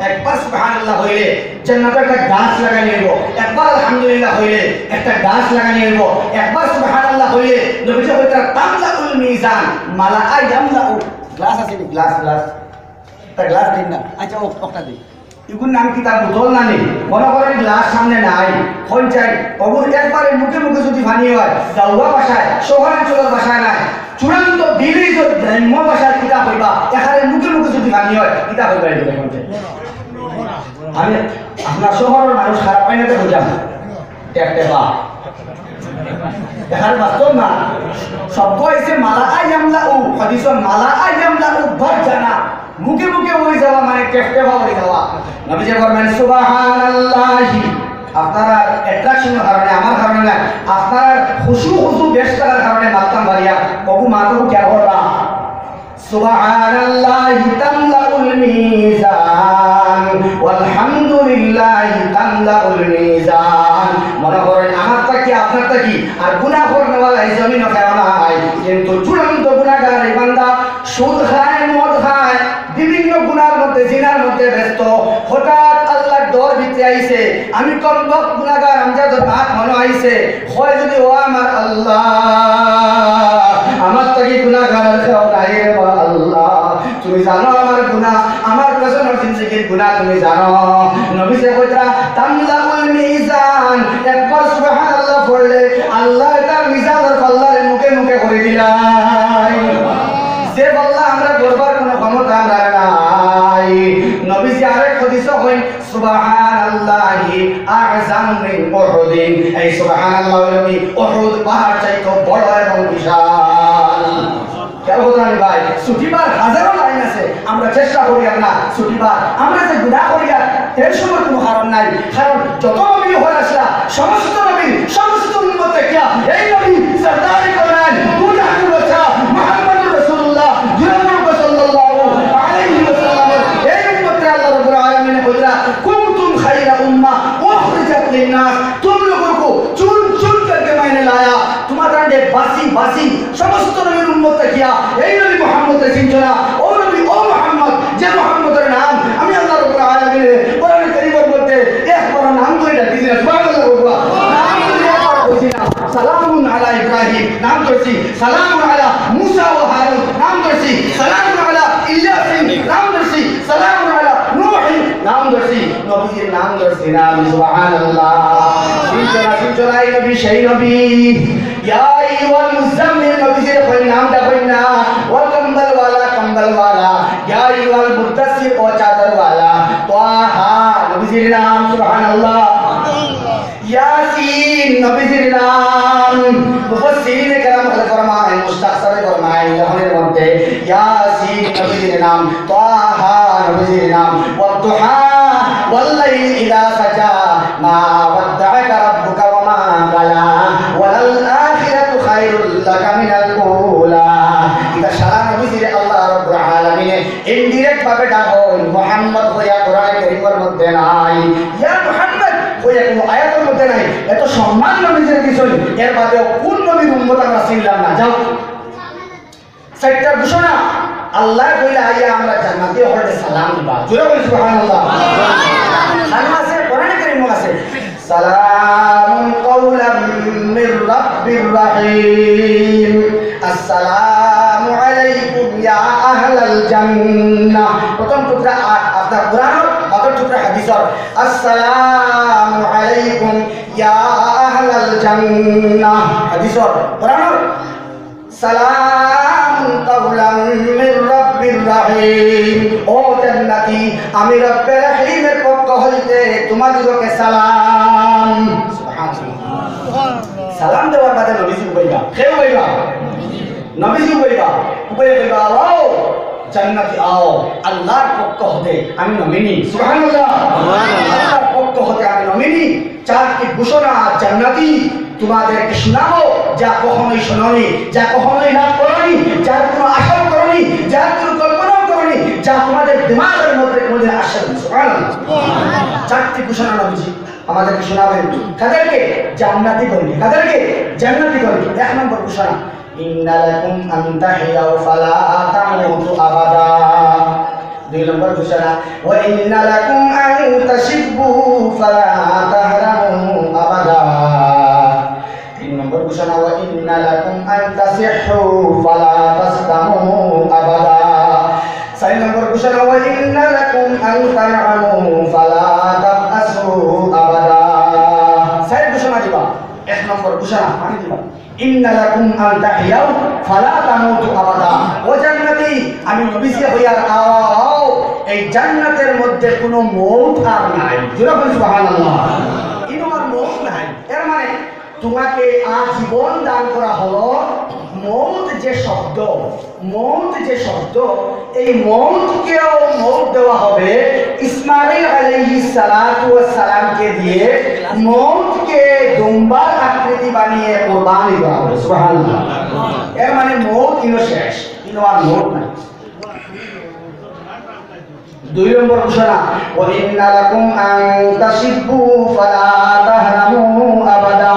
একবার সুবহানাল্লাহ হইলে জান্নাতে একটা গাছ লাগানি অইবো, একবার আলহামদুলিল্লাহ হইলে একটা গাছ লাগানি অইবো, একবার সুবহানাল্লাহ হইলে নবীজি কইতরা, "তামলাউল মিজান, মালা আ ইয়ামলাউ।" গ্লাস আছে নি? Glass, glass. একটা গ্লাস দিন না। আচ্ছা, ও, ওটা দিন। ইগুর নাম কিতা? বোতল না নি? মনে করেন গ্লাস সামনে নাই, ফোন চাই, অগুর একবারে মুখে মুখে যদি পানি হয়, গাঁওয়া ভাষায়, শহরাঞ্চলের ভাষায় নাই, চূড়ান্ত ভিলেজর গ্রাম্য ভাষায় কিতা কইবা, এখানে মুখে মুখে যদি পানি হয়, কিতা কইবা? এই কথা বলছে। আমি আপনার শহরের মানুষ খারাপ পাই না তো বুঝলাম। টেপ টেপা। এখানে বাস্তব না। শব্দ হইছে মালা আ ইয়ামলাউ, হাদিসে মালা আ ইয়ামলাউ বারজানা। মুখে মুখে হয়ে যাওয়া মানে টেপ টেপা হয়ে যাওয়া। নবীজি ফরমান, "সুবহানাল্লাহি।" আপনারা অ্যাট্রাকশনের কারণে, আমার কারণে না, আপনার খুশু খুশু বেশ থাকার কারণে মাততাম পারিয়া, কবু মাতবো কে করবা? সুবহানাল্লাহি তামলাউল মিজান, ওয়ালহামদুলিল্লাহি তামলাউল মিজান। মনে করেন, আমার থাকি, আপনার থাকি, আর গুনাহ করনেওয়ালা এই জমিনো কেউ নাই, কিন্তু চূড়ান্ত গুনাহগার এই বান্দা, সুদ খায়, মদ খায়, বিভিন্ন গুনার মধ্যে, জিনার মধ্যে ব্যস্ত। হঠাৎ আল্লাহর ডর ভিতরে আইছে, আমি কমবখত গুনাহগার, আমজাদর মাত মনো আইছে, কয় যদি, "ও আমার আল্লাহ, আমার থাকি গুনাহগার আর কেউ নাই রে বা আল্লাহ, তুমি জানো আমার গুনাহ, আমার পেছনের জিন্দেগির গুনাহ তুমি জানো।" নবীজি কইতরা, "তামলাউল মিজান।" একবার সুবহানাল্লাহ পড়লে আল্লাহ তার মিজানের পাল্লারে মুখে মুখে করে দিলাই। যে পাল্লা আমরা ভরবার কোনো ক্ষমতা আমরার নাই। নবীজি আরেক হাদিসে কইন, "সুবহানাল্লাহি আ'যামু মিন উহুদিন।" এই সুবহানাল্লাহ অইলো কি উহুদ পাহাড় চাইতে বড় এবং বিশাল। কেন বললাম ভাই, ছুটিবার হাজারো লাইন আছে, আমরা চেষ্টা করি আর না ছুটিবার। আমরা যে গুনাহ করি আর টেনশনের কোনো কারণ নাই, কারণ যত নবী হয়ে আসলা, সমস্ত নবী, সমস্ত উম্মত দেখিয়া এই নবী সরদারি করলেন, দুই হাজার বছর মোহাম্মদুর রাসূলুল্লাহ, দুই হাজার সাল্লাল্লাহু আলাইহি ওয়াসাল্লাম, এই উম্মতরে আল্লাহ রাব্বুল আলামিন কইরা, "কুনতুম খায়রা উম্মাহ উখরিজাত লিন-নাস।" तुम लोगों को चुन चुन करके मैंने लाया। তোমার কারণে বাসি বাসি সমস্ত নবীর উম্মত থাকিয়া এই নবী মুহাম্মদরে চিনছো না। ও নবী, ও মুহাম্মদ, যে মুহাম্মদের নাম আমি আল্লাহ রাব্বুল আলামিন কোরআন কারীমের মধ্যে একবার নাম ধরে ডাকি দিছি না, সুবহানাল্লাহ বলবা। নাম ধরে একবার বলছি না। সালামুন আলা ইব্রাহিম, নাম ধরছি। সালামুন আলা মুসা ওয়া হারুন, নাম ধরছি। সালামুন আলা ইলিয়াসিন, নাম ধরছি। সালামুন আলা নূহিন, নাম ধরছি। নবীজির নাম ধরছি না আমি, সুবহানাল্লাহ। চিনছো না, চিনছো না, এই নবী সেই নবী। ইয়া আইয়ুহাল মুজাম্মিল, নবীজির কইন, নামটা কইন না। ওয়াল কম্বলওয়ালা, কম্বলওয়ালা। ইয়া আইয়ুহাল মুদাসসির, ও চাদরওয়ালা। তাহা, নবীজির নাম, সুবহানাল্লাহ। ইয়াসিন, নবীজির নাম। মুফাসসিরিনে কেরাম হকলে ফরমাইন, মুস্তাকসারে ফরমাইন, লেখনের মধ্যে, ইয়াসিন, নবীজির নাম। তাহা, নবীজির নাম। ওয়াদ্দুহা, ওয়াল্লাইলি ইযা সাজা, মা ওয়াদ্দাআকা রাব্বুকা ওয়া মা ক্বালা, ওয়ালাল আখিরাতু খায়রুল লাকা মিনাল উলা। ইটা সারা নবীজিরে আল্লাহ রাব্বুল আলামিনে indirect ভাবে ডাকইন, মুহাম্মদ কইয়া কোরআনে কারীমর মধ্যে নাই, ইয়া মুহাম্মদ কইয়া কুনু আয়াতর মধ্যে নাই। এত সম্মান নবীজিরে দিছইন, এর বাদেও কুন নবীর উম্মত আমরা চিনলাম না? যাও, চাইরটা ঘোষণা। আল্লায় কইলা, আইয়া আমরা জান্নাতি অকলরে সালাম দিবা। জোরে বলি সুবহানাল্লাহ। কানো আছে, কোরআনে কারীমো আছে। সালামুন কাওলাম মির রাব্বির রাহিম। আসসালামু আলাইকুম ইয়া আহলাল জান্নাহ। প্রথম টুকরা আ-, আপনার কোরআনর, বাদর টুকরা হাদিসর। আসসালামু আলাইকুম ইয়া আহলাল জান্নাহ। হাদিসর, কোরআনর। সালামুন কাওলাম মির রাব্বির রাহিম। ও জান্নাতি, আমি রব্বে রহিমের পক্ষ হইতে তোমাদিগকে সালাম। সুবহানাল্লাহ। সালাম দেওয়ার বাদে নবীজি উবাইবা, কে উবাইবা? নবীজি উবাইবা, উবাইয়া কইবা, আও জান্নাতি আও, আল্লাহর পক্ষ হতে আমি নমিনি। সুবহানাল্লাহ। সুবহানাল্লাহ। আল্লাহর পক্ষ হতে আমি নমিনি। চারটি ঘোষণা জান্নাতি তোমাদেরকে শোনাবো, যা কখনোই শোনোনি, যা কখনোই লাভ করোনি, যার কোনো আশাও করোনি, যার কোনো কল্পনাও করোনি, যা তোমাদের দিমাগের মধ্যে কোনোদিন আসে না। সুবহানাল্লাহ। চারটি ঘোষণা নবীজি আমাদেরকে শোনাবেন। কাদেরকে? জান্নাতিগণকে। কাদেরকে? জান্নাতিগণকে। এক নম্বর ঘোষণা, ইন্না লাকুম আন তাহইয়াউ ফালা তামুতু আবাদা। দুই নম্বর ঘোষণা, ওয়া ইন্না লাকুম আন তাশিব্বু ফালা তাহরামু আবাদা। তিন নম্বর ঘোষণা, ওয়া ইন্না লাকুম আন তাসিহহু ফালা তাসকামু আবাদা। চার নম্বর ঘোষণা, ওয়া ইন্না লাকুম আন তানআমু ফালা তাবআসু আবাদা। চার ঘোষণা দিবা। এক নম্বর ঘোষণা, পানি দিবা। ইন্না লাকুম আন তাহইয়াউ ফালা তামুতু আবাদা। ও জান্নাতি, আমি নবীজি কইয়ার আও, আও, এই জান্নাতের মধ্যে কোনো মউত আর নাই। জোরে বলি সুবহানাল্লাহ। ইনো আর মউত নাই। এর মানে তোমাকে আজীবন দান করা হলো। মউত যে শব্দ, মউত যে শব্দ, এই মউতকেও মউত দেওয়া হবে। ইসমাইল আলাইহিস সালাতু ওয়াস সালামকে দিয়ে মউতকে দুম্বার আকৃতি বানিয়ে কোরবানি দেওয়া হবে। সুবহানাল্লাহ। এর মানে মউত ইনো শেষ, ইনো আর মউত নাই। দুই নম্বর ঘোষণা, ওয়া ইন্না লাকুম আন তাশিব্বু ফালা তাহরামু আবাদা।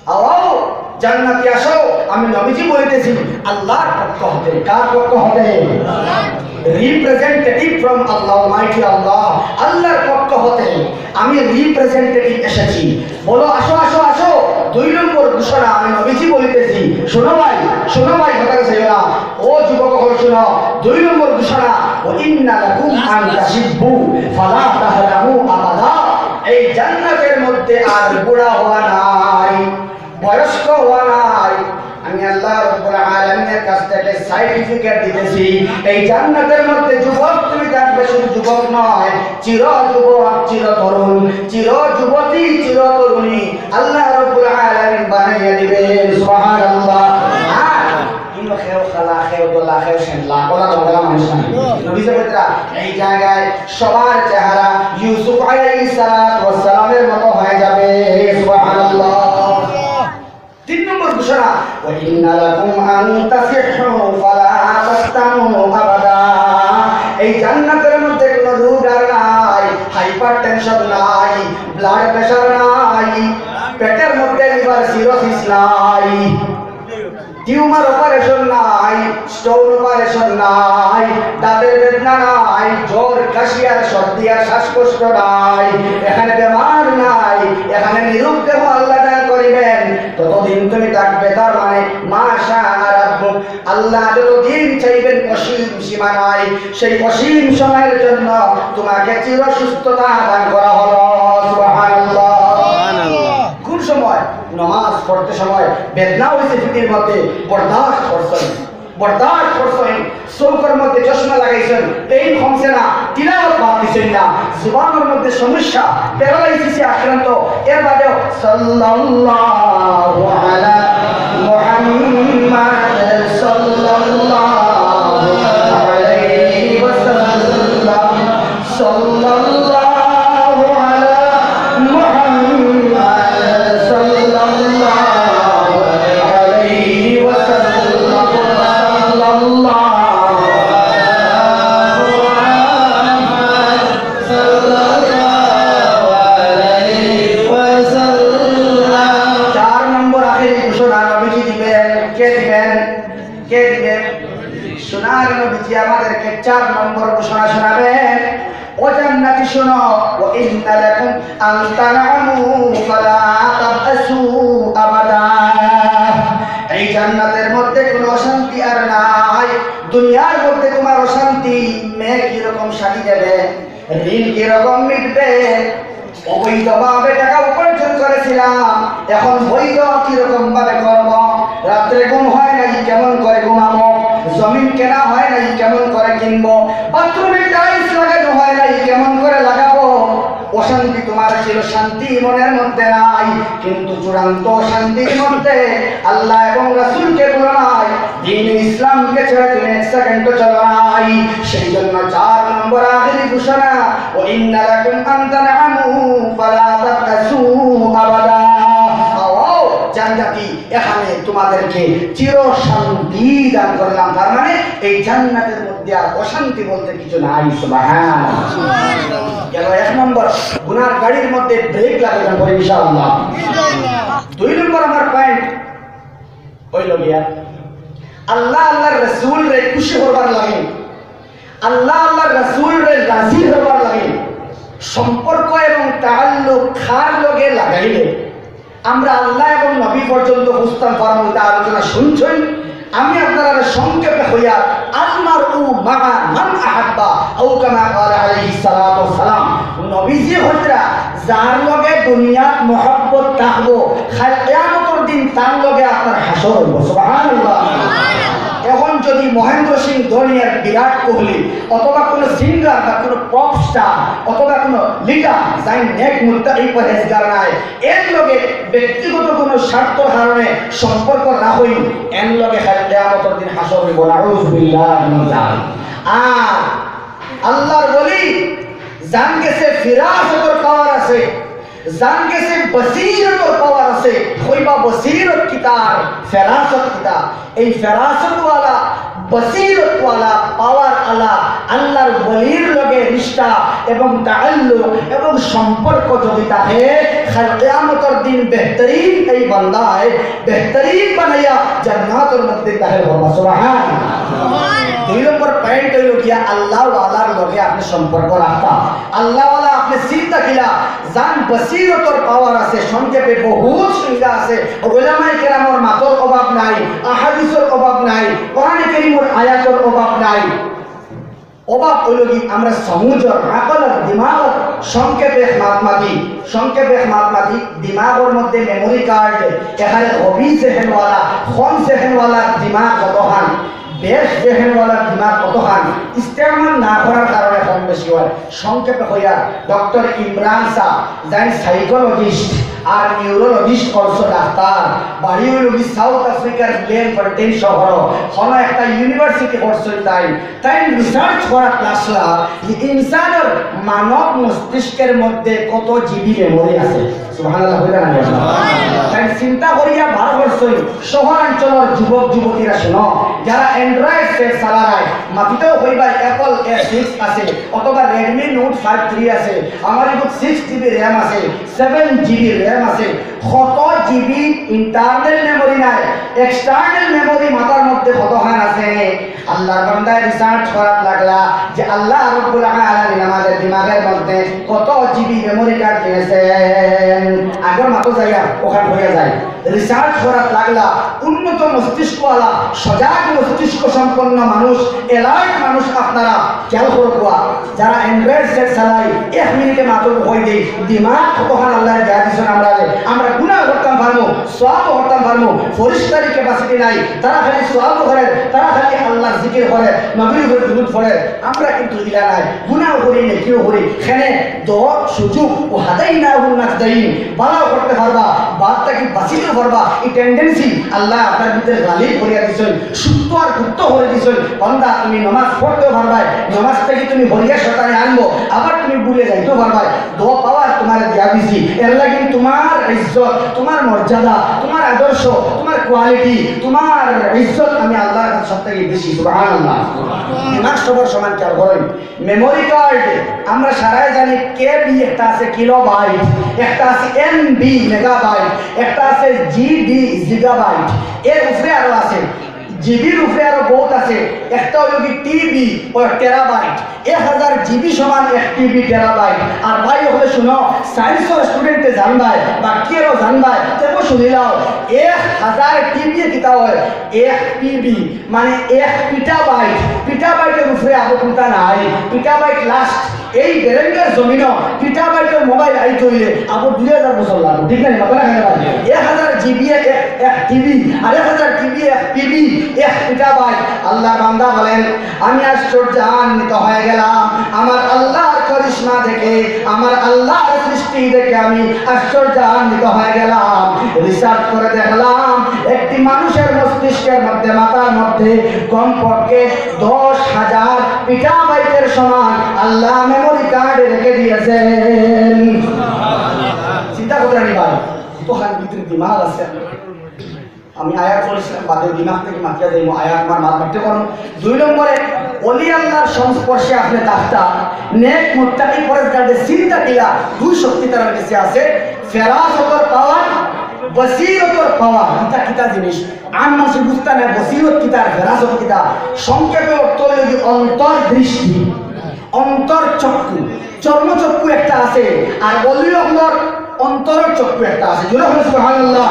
আও, আও, জান্নাতি আসো, আমি নবীজি বলিতেছি আল্লাহর পক্ষ হতে। কার পক্ষ হতে? Representative from Allah, Almighty Allah, আল্লাহর পক্ষ হতে আমি representative এসেছি। বলো, আসো, আসো, আসো। দুই নম্বর ঘোষণা আমি নবীজি বলিতেছি। শোনো ভাই, শোনো ভাই, কথা কে চাইও না। ও যুবক অকল, শোনো। দুই নম্বর ঘোষণা, ওয়া ইন্না লাকুম আন তাশিব্বু ফালা তাহরামু আবাদা। এই জান্নাতের মধ্যে আর বুড়া হওয়া নাই, বয়স্ক হওয়া নাই। আমি আল্লাহ রাব্বুল আলামিনের কাছ থেকে সার্টিফিকেট দিতেছি, এই জান্নাতের মধ্যে যুবক তুমি থাকবে, শুধু যুবক নয়, চির যুবক, চির তরুণ, চির যুবতী, চির তরুণী আল্লাহ রাব্বুল আলামিন বানাইয়া দিবেন। সুবহানাল্লাহ। আর ইনো কেউ কালা, কেউ ধলা, কেউ সেনলা, ওলা ধলা মানুষ নাই। নবীজি কইতরা, এই জায়গায় সবার চেহারা ইউসুফ আলাইহিস সালাতু ওয়াস সালামের মতো হয়ে যাবে। সুবহানাল্লাহ। তিন নম্বর ঘোষণা, ওয়া ইন্না লাকুম আন তাসিহহু ফালা তাসকামু আবাদা। এই জান্নাতের মধ্যে কোনো রোগ আর নাই, হাইপারটেনশন নাই, ব্লাড প্রেশার নাই, পেটের মধ্যে লিভার সিরোসিস নাই, টিউমার অপারেশন নাই, স্টোন অপারেশন নাই, দাঁতের বেদনা নাই, জ্বর, কাশি আর সর্দি আর শ্বাসকষ্ট নাই, এখানে বেমার নাই, এখানে নিরোগ দেহ আল্লাহ দান করিবেন। ততদিন তুমি থাকবে, তার মানে মা শাআ রাব্বুক, আল্লাহ যতদিন চাইবেন, অসীম সীমা নাই, সেই অসীম সময়ের জন্য তোমাকে চির সুস্থতা দান করা হলো। সুবহানাল্লাহ। সুবহানাল্লাহ। কোন সময়? নমাজ পড়তে সময় বেদনা অইছে পিঠর মধ্যে, বরদাস্ত করছইন, বরদাস্ত করছইন। চউখর মধ্যে চশমা লাগাইছইন, pain কমছে না, তিলাওয়াত বাদ দিছইন না। জুবানর মধ্যে সমস্যা, paralysis-এ আক্রান্ত, এর বাদেও সাল্লাল্লাহু আলা মুহাম্মাদ, সাল্লাল্লাহু আলাইহি ওয়াসাল্লাম, সাল্লাল্লাহু আলা মুহাম্মাদ, সাল্লাল্লাহু আলাইহি ওয়াসাল্লাম, সাল্লাল্লাহু আলা মুহাম্মাদ, সাল্লাল্লাহু আলাইহি ওয়াসাল্লাম। চার নম্বর আখেরি ঘোষণা নবীজি দিবেন। কে দিবেন? কে দিবেন? সোনার নবীজি আমাদেরকে চার নম্বর ঘোষণা শোনাবেন। ও জান্নাতি, শোনো, "ওয়া ইন্না লাকুম আন তানআমু ফালা তাবআসু আবাদা।" এই জান্নাতের মধ্যে কোনো অশান্তি আর নাই। দুনিয়ার মধ্যে তোমার অশান্তি, মেয়ে কিরকম শাদি দেবে, ঋণ কিরকম মিটবে, অবৈধভাবে টাকা উপার্জন করেছিলাম, এখন বৈধ কিরকম ভাবে করব? রাত্রে ঘুম হয় নাই, কেমন করে ঘুমাবো? জমিন কেনা হয় নাই, কেমন করে কিনবো? বাথরুমে টাইলস লাগানো হয় নাই, কেমন করে লাগাবো? অশান্তি তোমার ছিল, শান্তি মনের মধ্যে নাই, কিন্তু চূড়ান্ত শান্তির মধ্যে আল্লাহ এবং রাসূলকে ভুলো নাই, দ্বীন ইসলামকে ছেড়ে তুমি এক সেকেন্ডও চলো নাই। সেই জন্য চার নম্বর আখেরি ঘোষণা, "ওয়া ইন্না লাকুম আন তানআমু ফালা তাবআসু আবাদা।" আও, আও, জান্নাতি, এখানে তোমাদেরকে চির শান্তি দান করলাম। তার মানে এই জান্নাতের মধ্যে আর অশান্তি বলতে কিছু নাই। সুবহানাল্লাহ। গেল এক নম্বর, গুনার গাড়ির মধ্যে ব্রেক লাগাইলাম পরে ইনশাআল্লাহ। দুই নম্বর আমার পয়েন্ট অইলো গিয়া, আল্লাহ আল্লাহর রাসূলরে খুশি করবার লাগি, আল্লাহ আল্লাহর রাসূলরে রাজি করবার লাগি সম্পর্ক এবং তাআল্লুক কার লগে লাগাইলে আমরা আল্লাহ এবং নবী পর্যন্ত বুঝতাম পারমু, তা আলোচনা শুনছইন। আমি আপনারারে সংক্ষেপে কইয়ার, "আল মারউ মাআ মান আহাব্বা", আও কামা ক্বালা আলাইহিস সালাতু ওয়াস সালাম। নবীজি কইরা, যার লগে দুনিয়াত মহব্বত থাকবো, কাল কিয়ামতর দিন তার লগে আপনার হাশর অইবো। সুবহানাল্লাহ। এখন যদি মহেন্দ্র সিং ধোনি আর বিরাট কোহলি অথবা কোনো সিঙ্গার বা কোনো পপ স্টার অথবা কোনো লিডার, যাইন নেক মুত্তাকি পরহেজগার নায়, এর লগে ব্যক্তিগত কোনো স্বার্থর কারণে সম্পর্ক রাখইন, এর লগে কাল কিয়ামতর দিন হাশর অইবো। নাউজুবিল্লাহ মিন যালিক। আর আল্লাহর ওলি, যান গেছে ফিরাসতর পাওয়ার আছে, যান গেছে বসিরতর পাওয়ার আছে। কইবা বসিরত কিতা আর ফেরাসত কিতা? এই ফেরাসতওয়ালা, বসিরতওয়ালা, পাওয়ার আলা আল্লাহর ওলির লগে রিশতা এবং তাআল্লুক এবং সম্পর্ক যদি থাকে, কাল কিয়ামতর দিন বেহতরিন এই বান্দায় বেহতরিন বানাইয়া জান্নাতর মধ্যে দাখিল করবা। সুবহান। দুই নম্বর পয়েন্ট অইলো গিয়া আল্লাহওয়ালার লগে আপনি সম্পর্ক রাখবা। আল্লাহওয়ালা আপনি চিন্তা কিলা, যান বসিরতর পাওয়ার আছে, সংক্ষেপে বহুত সংজ্ঞা আছে। উলামায়ে কেরামর মাতর অভাব নাই, আহাদিসর অভাব নাই, কোরআনে কারীমর আয়াতর অভাব নাই। অভাব অইলো কি, আমরা সমুজর আকল আর দিমাগর সংক্ষেপে এক মাত মাতি, সংক্ষেপে এক মাত মাতি, দিমাগর মধ্যে মেমোরি কার্ড, এখানে হবি জেহেনওয়ালা, কম জেহেনওয়ালার দিমাগ কতখান, বেশ জেহেনওয়ালার দিমাগ কতখান, ইস্তেমাল না করার কারণে কম বেশি হয়। সংক্ষেপে কইয়া, ডক্টর ইমরান সাহেব, যাইন সাইকোলজিস্ট আর নিউরোলজিস্ট, অলসো ডাক্তার, বাড়ি অইলো কি সাউথ আফ্রিকার ব্লেমফন্টেইন শহর, কোনো একটা ইউনিভার্সিটি করছইন তাইন। তাইন রিসার্চ করাত লাগলা যে ইনসানর মানব মস্তিষ্কের মধ্যে কত জিবি মেমোরি আছে। সুবহানাল্লাহ কইরা না? তাইন চিন্তা করিয়া বার করছইন, শহরাঞ্চলর যুবক যুবতীরা শুনো, যারা অ্যান্ড্রয়েড সেট চালারায়, মাতিতেও কইবা অ্যাপল এ সিক্স আছে অথবা রেডমি নোট ফাইভ থ্রি আছে, আমার এগুত সিক্স জিবি র‍্যাম আছে, সেভেন জিবি র‍্যাম আছে, কত জিবি ইন্টারনাল মেমোরি নাই, এক্সটার্নাল মেমোরি মাথার মধ্যে কতখান আছে? আল্লাহর বান্দায় রিসার্চ করাত লাগলা যে আল্লাহ রাব্বুল আলামিন আমাদের দিমাগের মধ্যে কত জিবি মেমোরি কার্ড কিনেছেন। আগর মাতো যাইয়া ওখান হইয়া যায়, রিসার্চ করাত লাগলা, উন্নত মস্তিষ্কওয়ালা, সজাগ মস্তিষ্ক সম্পন্ন মানুষ, অ্যালার্ট মানুষ আপনারা খেয়াল করবা। যারা অ্যান্ড্রয়েড সেট চালায়, এক মিনিটে মাত্র কই দেই, দিমাগ কতখান আল্লায় দিয়া দিছইন আমরারে। আমরা গুনাহ করতাম পারমু, সওয়াবও করতাম পারমু, ফেরেশতার ক্যাপাসিটি নাই। তারা খালি সওয়াবও করে, তারা খালি আল্লাহর জিকির করে, নবীর উপরে দুরূদ পড়ে। আমরা কিন্তু ইলা নাই, গুনাহ করি, নেকিও করি। কেনে? দ সুযোগ, ওয়া হাদাইনাহুন নাজদাইন, ভালাও করতে পারবা, বাদ থাকি বাঁচিতেও পারবা। এই টেন্ডেন্সি আল্লায় আপনার ভিতরে গালিব করিয়া দিছইন, সুপ্ত আর গুপ্ত করি দিছইন। বান্দা, তুমি নমাজ পড়তেও পারবায়, নমাজ থাকি তুমি হরিয়া শয়তানে আনবো, আবার তুমি ভুলে যাইতেও পারবায়। দ পাওয়ার তোমারে দিয়া দিছি, এর লাগি তোমার ইজ্জত, তোমার মর্যাদা, তোমার আদর্শ, তোমার কোয়ালিটি, তোমার ইজ্জত আমি আল্লাহর কাছে সব থাকি বেশি। সুবহানাল্লাহ। দিমাগ সবর সমান খেয়াল করেন। মেমোরি কার্ড, আমরা সারাই জানি কেবি একটা আছে, কিলোবাইট, একটা আছে এমবি, মেগাবাইট, একটা আছে জিবি, জিগাবাইট। এর উপরে আরো আছে, জিবির উপরে আরো বহুত আছে। একটা হইল কি টিবি, ও টেরাবাইট। এক হাজার জিবি সমান এক টিবি, টেরাবাইট। আর ভাই, হলে শুনো, সায়েন্সর স্টুডেন্টে জানবায়, বাকি আরো জানবায়, তেমন শুনিলাও, এক হাজার টিবি কিতা হয়? এক পিবি, মানে এক পিটাবাইট। পিটাবাইটের উপরে আবো কোনটা নাই, পিটাবাইট লাস্ট। এই বেরেঙ্গার জমিনও পিটাবাইটের মোবাইল আইতে হইলে আবো দুই হাজার বছর লাগবো, ঠিক না? মাথা রাখেন ভাই, এক হাজার জিবি এক, এক টিবি, আর এক হাজার টিবি এক পিবি, এক পিটাবাইট। আল্লাহর বান্দা বলেন, আমি আশ্চর্যান্বিত হয়ে গেলাম আমার আল্লাহর করিশমা দেখে, আমার আল্লাহর সৃষ্টি দেখে আমি আশ্চর্যান্বিত হয়ে গেলাম। রিসার্চ করে দেখলাম, একটি মানুষের মস্তিষ্কের মধ্যে, মাথার মধ্যে কমপক্ষে দশ হাজার পিটাবাইটের সমান আল্লাহ মেমোরি কার্ডে রেখে দিয়েছেন। চিন্তা করতে পারি ভাই, কতখান ভিতরে দিমাগ আছে। আমি আয়াত পড়ছিলাম, বাদে দিমাগ থাকি মাতিয়া যাইমু, আয়াত আমার মাত মারতে পারো। দুই নম্বরে, অলি আল্লাহর সংস্পর্শে আপনি থাকতা, নেক মুত্তাকি পরেজগারদের চিন্তা কিলা, দুই শক্তি তার কাছে আছে, ফেরাসতর পাওয়ার, বসিরতর পাওয়ার। কিতা কিতা জিনিস? আম মানুষে বুঝতা না, বসিরত কিতা আর ফেরাসত কিতা। সংক্ষেপে অর্থ হইল কি অন্তর্দৃষ্টি, অন্তর চক্ষু। চর্মচক্ষু একটা আছে, আর অলি অকলর অন্তরর চক্ষু একটা আছে। জোরে বলুন সুবহানাল্লাহ।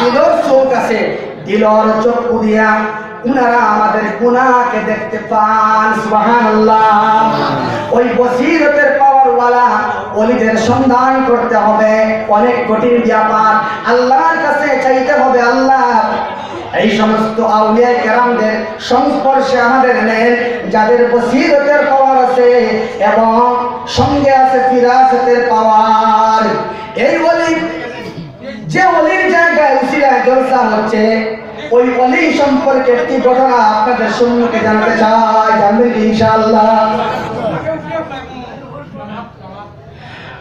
দিলর চোখ আছে, দিলর চক্ষু দিয়া উনারা আমাদের গুনাহকে দেখতে পান। সুবহানাল্লাহ। ওই বসিরতের পাওয়ারওয়ালা অলিদের সন্ধান করতে হবে, অনেক কঠিন ব্যাপার। আল্লাহর কাছে চাইতে হবে, আল্লাহ, এই সমস্ত আউলিয়া কেরামদের সংস্পর্শে আমাদের নেন, যাদের বসিরতের পাওয়ার আছে এবং সঙ্গে আছে ফিরাসতের পাওয়ার। এই অলি, যে অলির জায়গায় উসিলায় জলসা হচ্ছে, ওই অলি সম্পর্কে একটি ঘটনা আপনাদের সম্মুখে জানাতে চাই, জানবেন কি ইনশাআল্লাহ?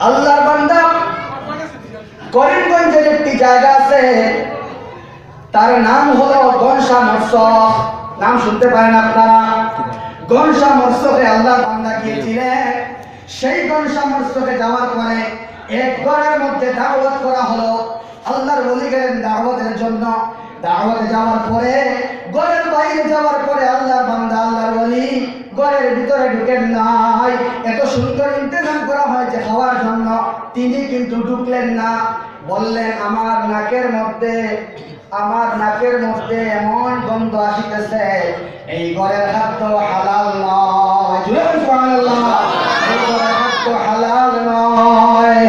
আল্লাহর বান্দা, করিমগঞ্জের একটি জায়গা আছে, তার নাম হলো ঘনশাহ মরসখ। নাম শুনতে পারেন আপনারা? ঘনশাহ মরসখে আল্লাহর বান্দা গিয়েছিলেন। সেই ঘনশাহ মরসখে যাওয়ার পরে এক ঘরের মধ্যে দাওয়াত করা হলো। আল্লাহর ওলি গেলেন দাওয়াতের জন্য। দাওয়াতে যাওয়ার পরে, ঘরের বাইরে যাওয়ার পরে আল্লাহর বান্দা, আল্লাহর ওলি ঘরের ভিতরে ঢুকেন নাই। এত সুন্দর ইন্তেজাম করা হয়েছে খাওয়ার জন্য, তিনি কিন্তু ঢুকলেন না। বললেন, আমার নাকের মধ্যে, আমার নাকের মধ্যে এমন গন্ধ আসিতেছে, এই ঘরের খাদ্য হালাল নয়। জোরে বলুন সুবহানাল্লাহ। এই ঘরের খাদ্য হালাল নয়।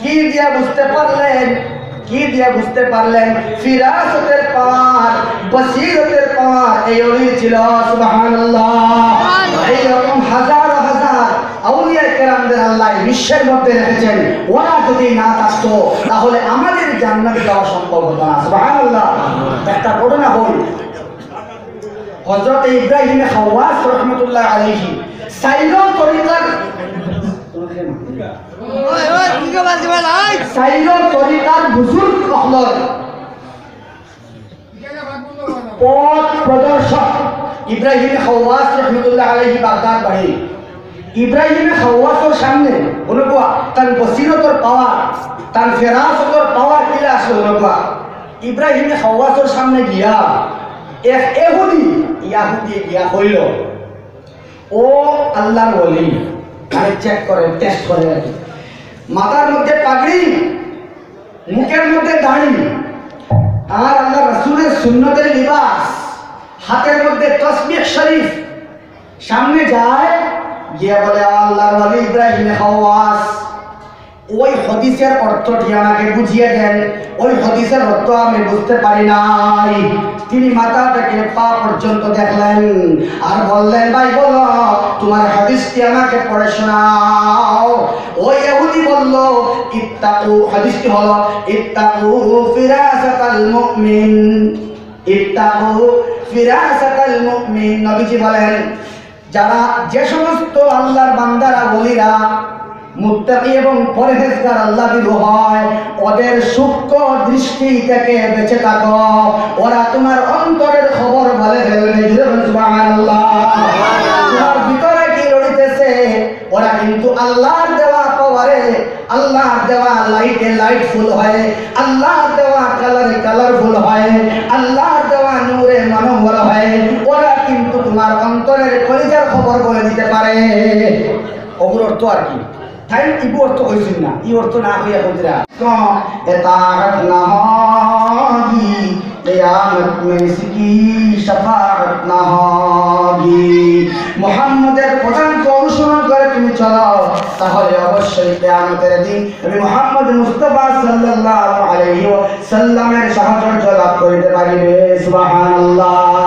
কি দিয়া বুঝতে পারলেন? কি দিয়া বুঝতে পারলেন? ফিরাসতের পাওয়ার, বসিরতের পাওয়ার এই অলির ছিল। সুবহানাল্লাহ। এই রকম হাজারো হাজার আউলিয়া কেরামদের আল্লাহ এই বিশ্বের মধ্যে রেখেছেন। ওরা যদি না থাকতো, তাহলে আমাদের জান্নাতে যাওয়া সম্ভব হতো না। সুবহানাল্লাহ। একটা ঘটনা বলি, হযরত ইব্রাহিম খাওয়াস রহমতুল্লাহ আলাইহি সাইরো তরিকার, সাইরো তরিকার বুজুর্গ অকলর পথ প্রদর্শক ইব্রাহিম খাওয়াস রহমতুল্লাহ আলাইহি বাগদাদ বাড়ি। ইব্রাহিম খাওয়াসর সামনে, মনে করা, তার বসিরতর পাওয়ার, তার ফেরাসতর পাওয়ার কিলা আছে, মনে করা। ইব্রাহিম খাওয়াসর সামনে গিয়া এক এহুদি, ইয়াহুদি গিয়া কইল, ও আল্লাহর ওলি, মানে চেক করে, টেস্ট করে আর কি। মাথার মধ্যে পাগড়ি, মুখের মধ্যে দাড়ি, আর আল্লাহর রাসূলের সুন্নতের লিবাস, হাতের মধ্যে তসবিহ শরীফ, সামনে যায়, গিয়া বলে, "আল্লাহর ওলি ইব্রাহিম খাওয়াস, ওই হাদিসের অর্থটি আমাকে বুঝিয়ে দেন, ওই হাদিসের অর্থ আমি বুঝতে পারি নাই।" তিনি মাথা থেকে পা পর্যন্ত দেখলেন আর বললেন, "ভাই বলো, তোমার হাদিসটি আমাকে পড়ে শোনাও।" ওই ইহুদি বলল, "ইত্তাকু", হাদিসটি হলো, "ইত্তাকু ফিরাসাতাল মুমিন, ইত্তাকু ফিরাসাতাল মুমিন।" নবীজি বলেন, যারা, যে সমস্ত আল্লাহর বান্দারা, ওলিরা মুত্তাকি এবং পরহেজগার, আল্লাহ ভীরু হয়, ওদের সূক্ষ্ম দৃষ্টি থেকে বেঁচে থাকো, ওরা তোমার অন্তরের খবর বলে ফেলবে। জোরে বলুন সুবহানাল্লাহ। তোমার ভিতরে কি লড়িতেছে, ওরা কিন্তু আল্লাহর দেওয়া পাওয়ারে, আল্লাহর দেওয়া লাইটে লাইটফুল হয়, আল্লাহর দেওয়া কালারে কালারফুল হয়, আল্লাহর দেওয়া নূরে মনোহর হয়। ওরা কিন্তু তোমার অন্তরের কলিজার খবর বলে দিতে পারে। ওগুলোর তো আর কি, তাই ইবু অর্থ কইছইন না, ই অর্থ না কইয়া কইরা। তো এতাআত না হোগি, কিয়ামত মে ইসকি শাফাআত না হোগি। মুহাম্মদের পদাঙ্ক অনুসরণ করে তুমি চলো, তাহলে অবশ্যই কিয়ামতের দিন নবী মুহাম্মদ মুস্তাফা সাল্লাল্লাহু আলাইহি ওয়াসাল্লামের সাহচর্য লাভ করিতে পারিবে। সুবহানাল্লাহ।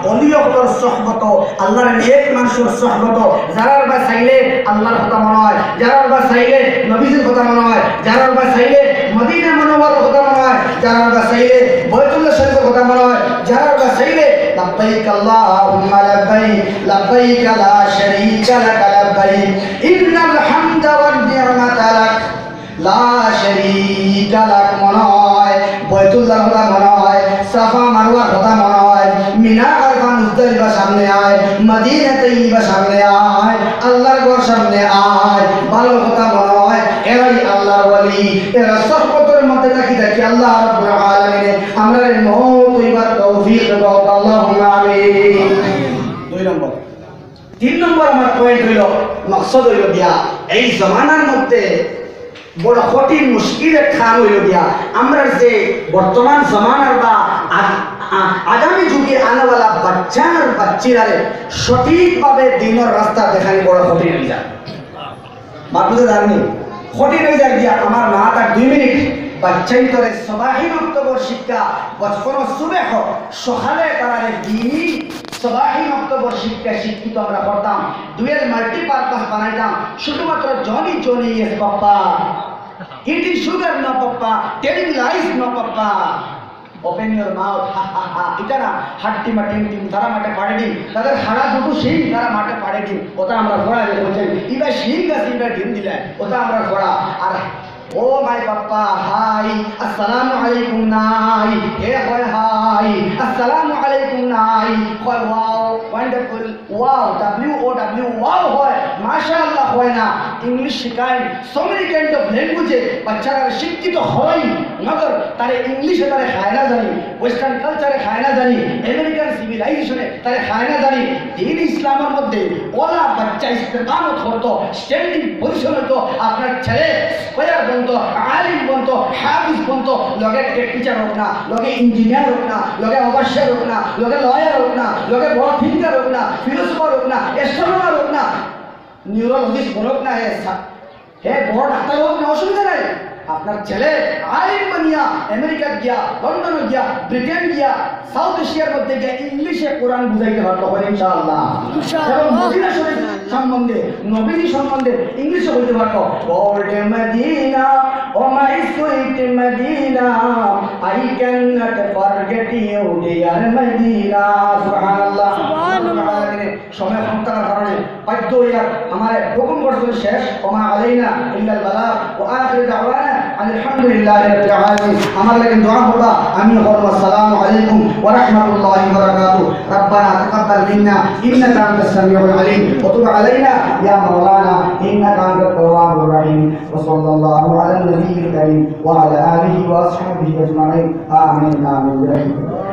অলি অকলর সোহবত, আল্লাহর নেক মানুষর সোহবত, যারার বা চাইলে আল্লাহর কথা মনে হয়, যারার বা চাইলে নবীজির কথা মনে হয়, যারার বা চাইলে মদিনা মুনাওয়ারার কথা মনে হয়, যারার বা চাইলে বাইতুল্লাহ শরীফের কথা মনে হয়, যারার বা চাইলে লাব্বাইক আল্লাহুম্মা লাব্বাইক, লাব্বাইক লা শারীকা লাকা লাব্বাইক, ইন্নাল হামদা ওয়ান নি'মাতা লাক, লা শারীকা লাক মনে হয়, বাইতুল্লাহর কথা মনে হয়, সাফা মারওয়ার কথা মনে হয়, মিনা আরাফা মুজদালিফা সামনে আয়, মদিনা তৈয়বা সামনে আয়, আল্লাহর ঘর সামনে আয়, ভালো কথা মনে হয়, এরাই আল্লাহর ওলি, এরা সোহবতের মধ্যে থাকি থাকি আল্লাহ রাব্বুল আলামিনে আমরারে মওত অইবার তৌফিক দেন, আল্লাহুম্মা আমিন। দুই নম্বর। তিন নম্বর আমার পয়েন্ট হইল, মকসদ হইল গিয়া, এই জমানার মধ্যে বড় কঠিন মুশকিল এক কাম হইল গিয়া, আমরা যে বর্তমান জমানার বা আগ-, আ-, আগামী যুগে আনেওয়ালা বাচ্চার বাচ্চিরারে সঠিকভাবে দ্বীনর রাস্তা দেখানি বড় কঠিন হয়ে যায়। বাবুতে জানি কঠিন হয়ে যায় গিয়া, আমার মা তার দুই মিনিট বাচ্চাইন্তরে সবাহি মক্তবর শিক্ষা, বচপন সুবেহ, সকালে তারারে দ্বীনি সবাহি মক্তবর শিক্ষা শিক্ষিত আমরা করতাম, ডুয়েল মাল্টিপারপাস বানাইতাম, শুধুমাত্র জনি জনি ইয়েস পাপ্পা, ইটিং সুগার না পাপ্পা, টেলিং লাইস না পাপ্পা, ওপেন ইওর মাউথ, হা হা হা। ইটা না, হাট্টি মা টিম টিম, তারা মাঠে পাড়ে ডিম, তাদের হাড়া দুটো শিং, তারা মাঠে পাড়ে ডিম। ওটা আমরা ঘোড়া দিয়ে বলছেন, ইবা শিং আছে, ইবা ডিম দিলে, ওটা আমরা ঘোড়া। আর ও মাই পাপ্পা, হাই, আসসালামু আলাইকুম নাই, এ হয় হাই, আসসালামু আলাইকুম নাই, হয় wow, wonderful, wow, W O W, wow হয়, মাশাআল্লাহ হয় না। ইংলিশ শিখাইন, so many kind of language এ বাচ্চারা শিক্ষিত হয়, মগর তারে ইংলিশে তারে খায় না জানি, ওয়েস্টার্ন কালচারে খায় না জানি, আমেরিকান সিভিলাইজেশনে তারে খায় না জানি। দ্বীন ইসলামের মধ্যে ওলা বাচ্চা ইস্তেকামত করতো, স্ট্যান্ডিং পজিশন হইতো, আপনার ছেলে স্কয়ার বনতো, আলিম বনতো, হাফিজ বনতো, লগে টেক টিচার হোক না, লগে ইঞ্জিনিয়ার হোক না, লগে ওভারসিয়ার হোক না, লগে লয়ার হোক না, লগে বড় থিঙ্কার হোক না, ফিলোসোফার হোক না, অ্যাস্ট্রোনমার হোক না, নিউরোলজিস্ট বনক না, হে সা-, হে বড় ডাক্তার হোক না, অসুবিধা নাই। আপনার ছেলে আলিম বানিয়া আমেরিকা গিয়া, লন্ডন গিয়া, ব্রিটেন গিয়া, সাউথ এশিয়ার মধ্যে গিয়া ইংলিশে কোরআন বুঝাইতে পারতো, হয় ইনশাআল্লাহ। ইনশাআল্লাহ। এবং মদিনা শরীফ সম্বন্ধে, নবীজি সম্বন্ধে ইংলিশে বলতে পারতো, "Old Medina, oh my sweet Medina, I cannot forget you, dear Medina।" সুবহানাল্লাহ। সুবহানাল্লাহ। সময় কম থাকার কারণে বাধ্য হইয়া আমার হুকুম করছেন শেষ, ওমা আলাইনা ইল্লাল বালাগ, ওয়া আখিরু দাওয়ানা আনিল হামদুলিল্লাহি রাব্বিল আলামিন। আমার লাগি দোয়া করবা, আমি করব। আসসালামু আলাইকুম ওয়া রাহমাতুল্লাহি ওয়া বারাকাতুহু। ربنا تقبل منا إنك أنت السميع العليم وتب علينا يا مولانا إنك أنت التواب الرحيم. وصلى الله على النبي الكريم وعلى آله وأصحابه أجمعين. آمين، آمين برحمتك.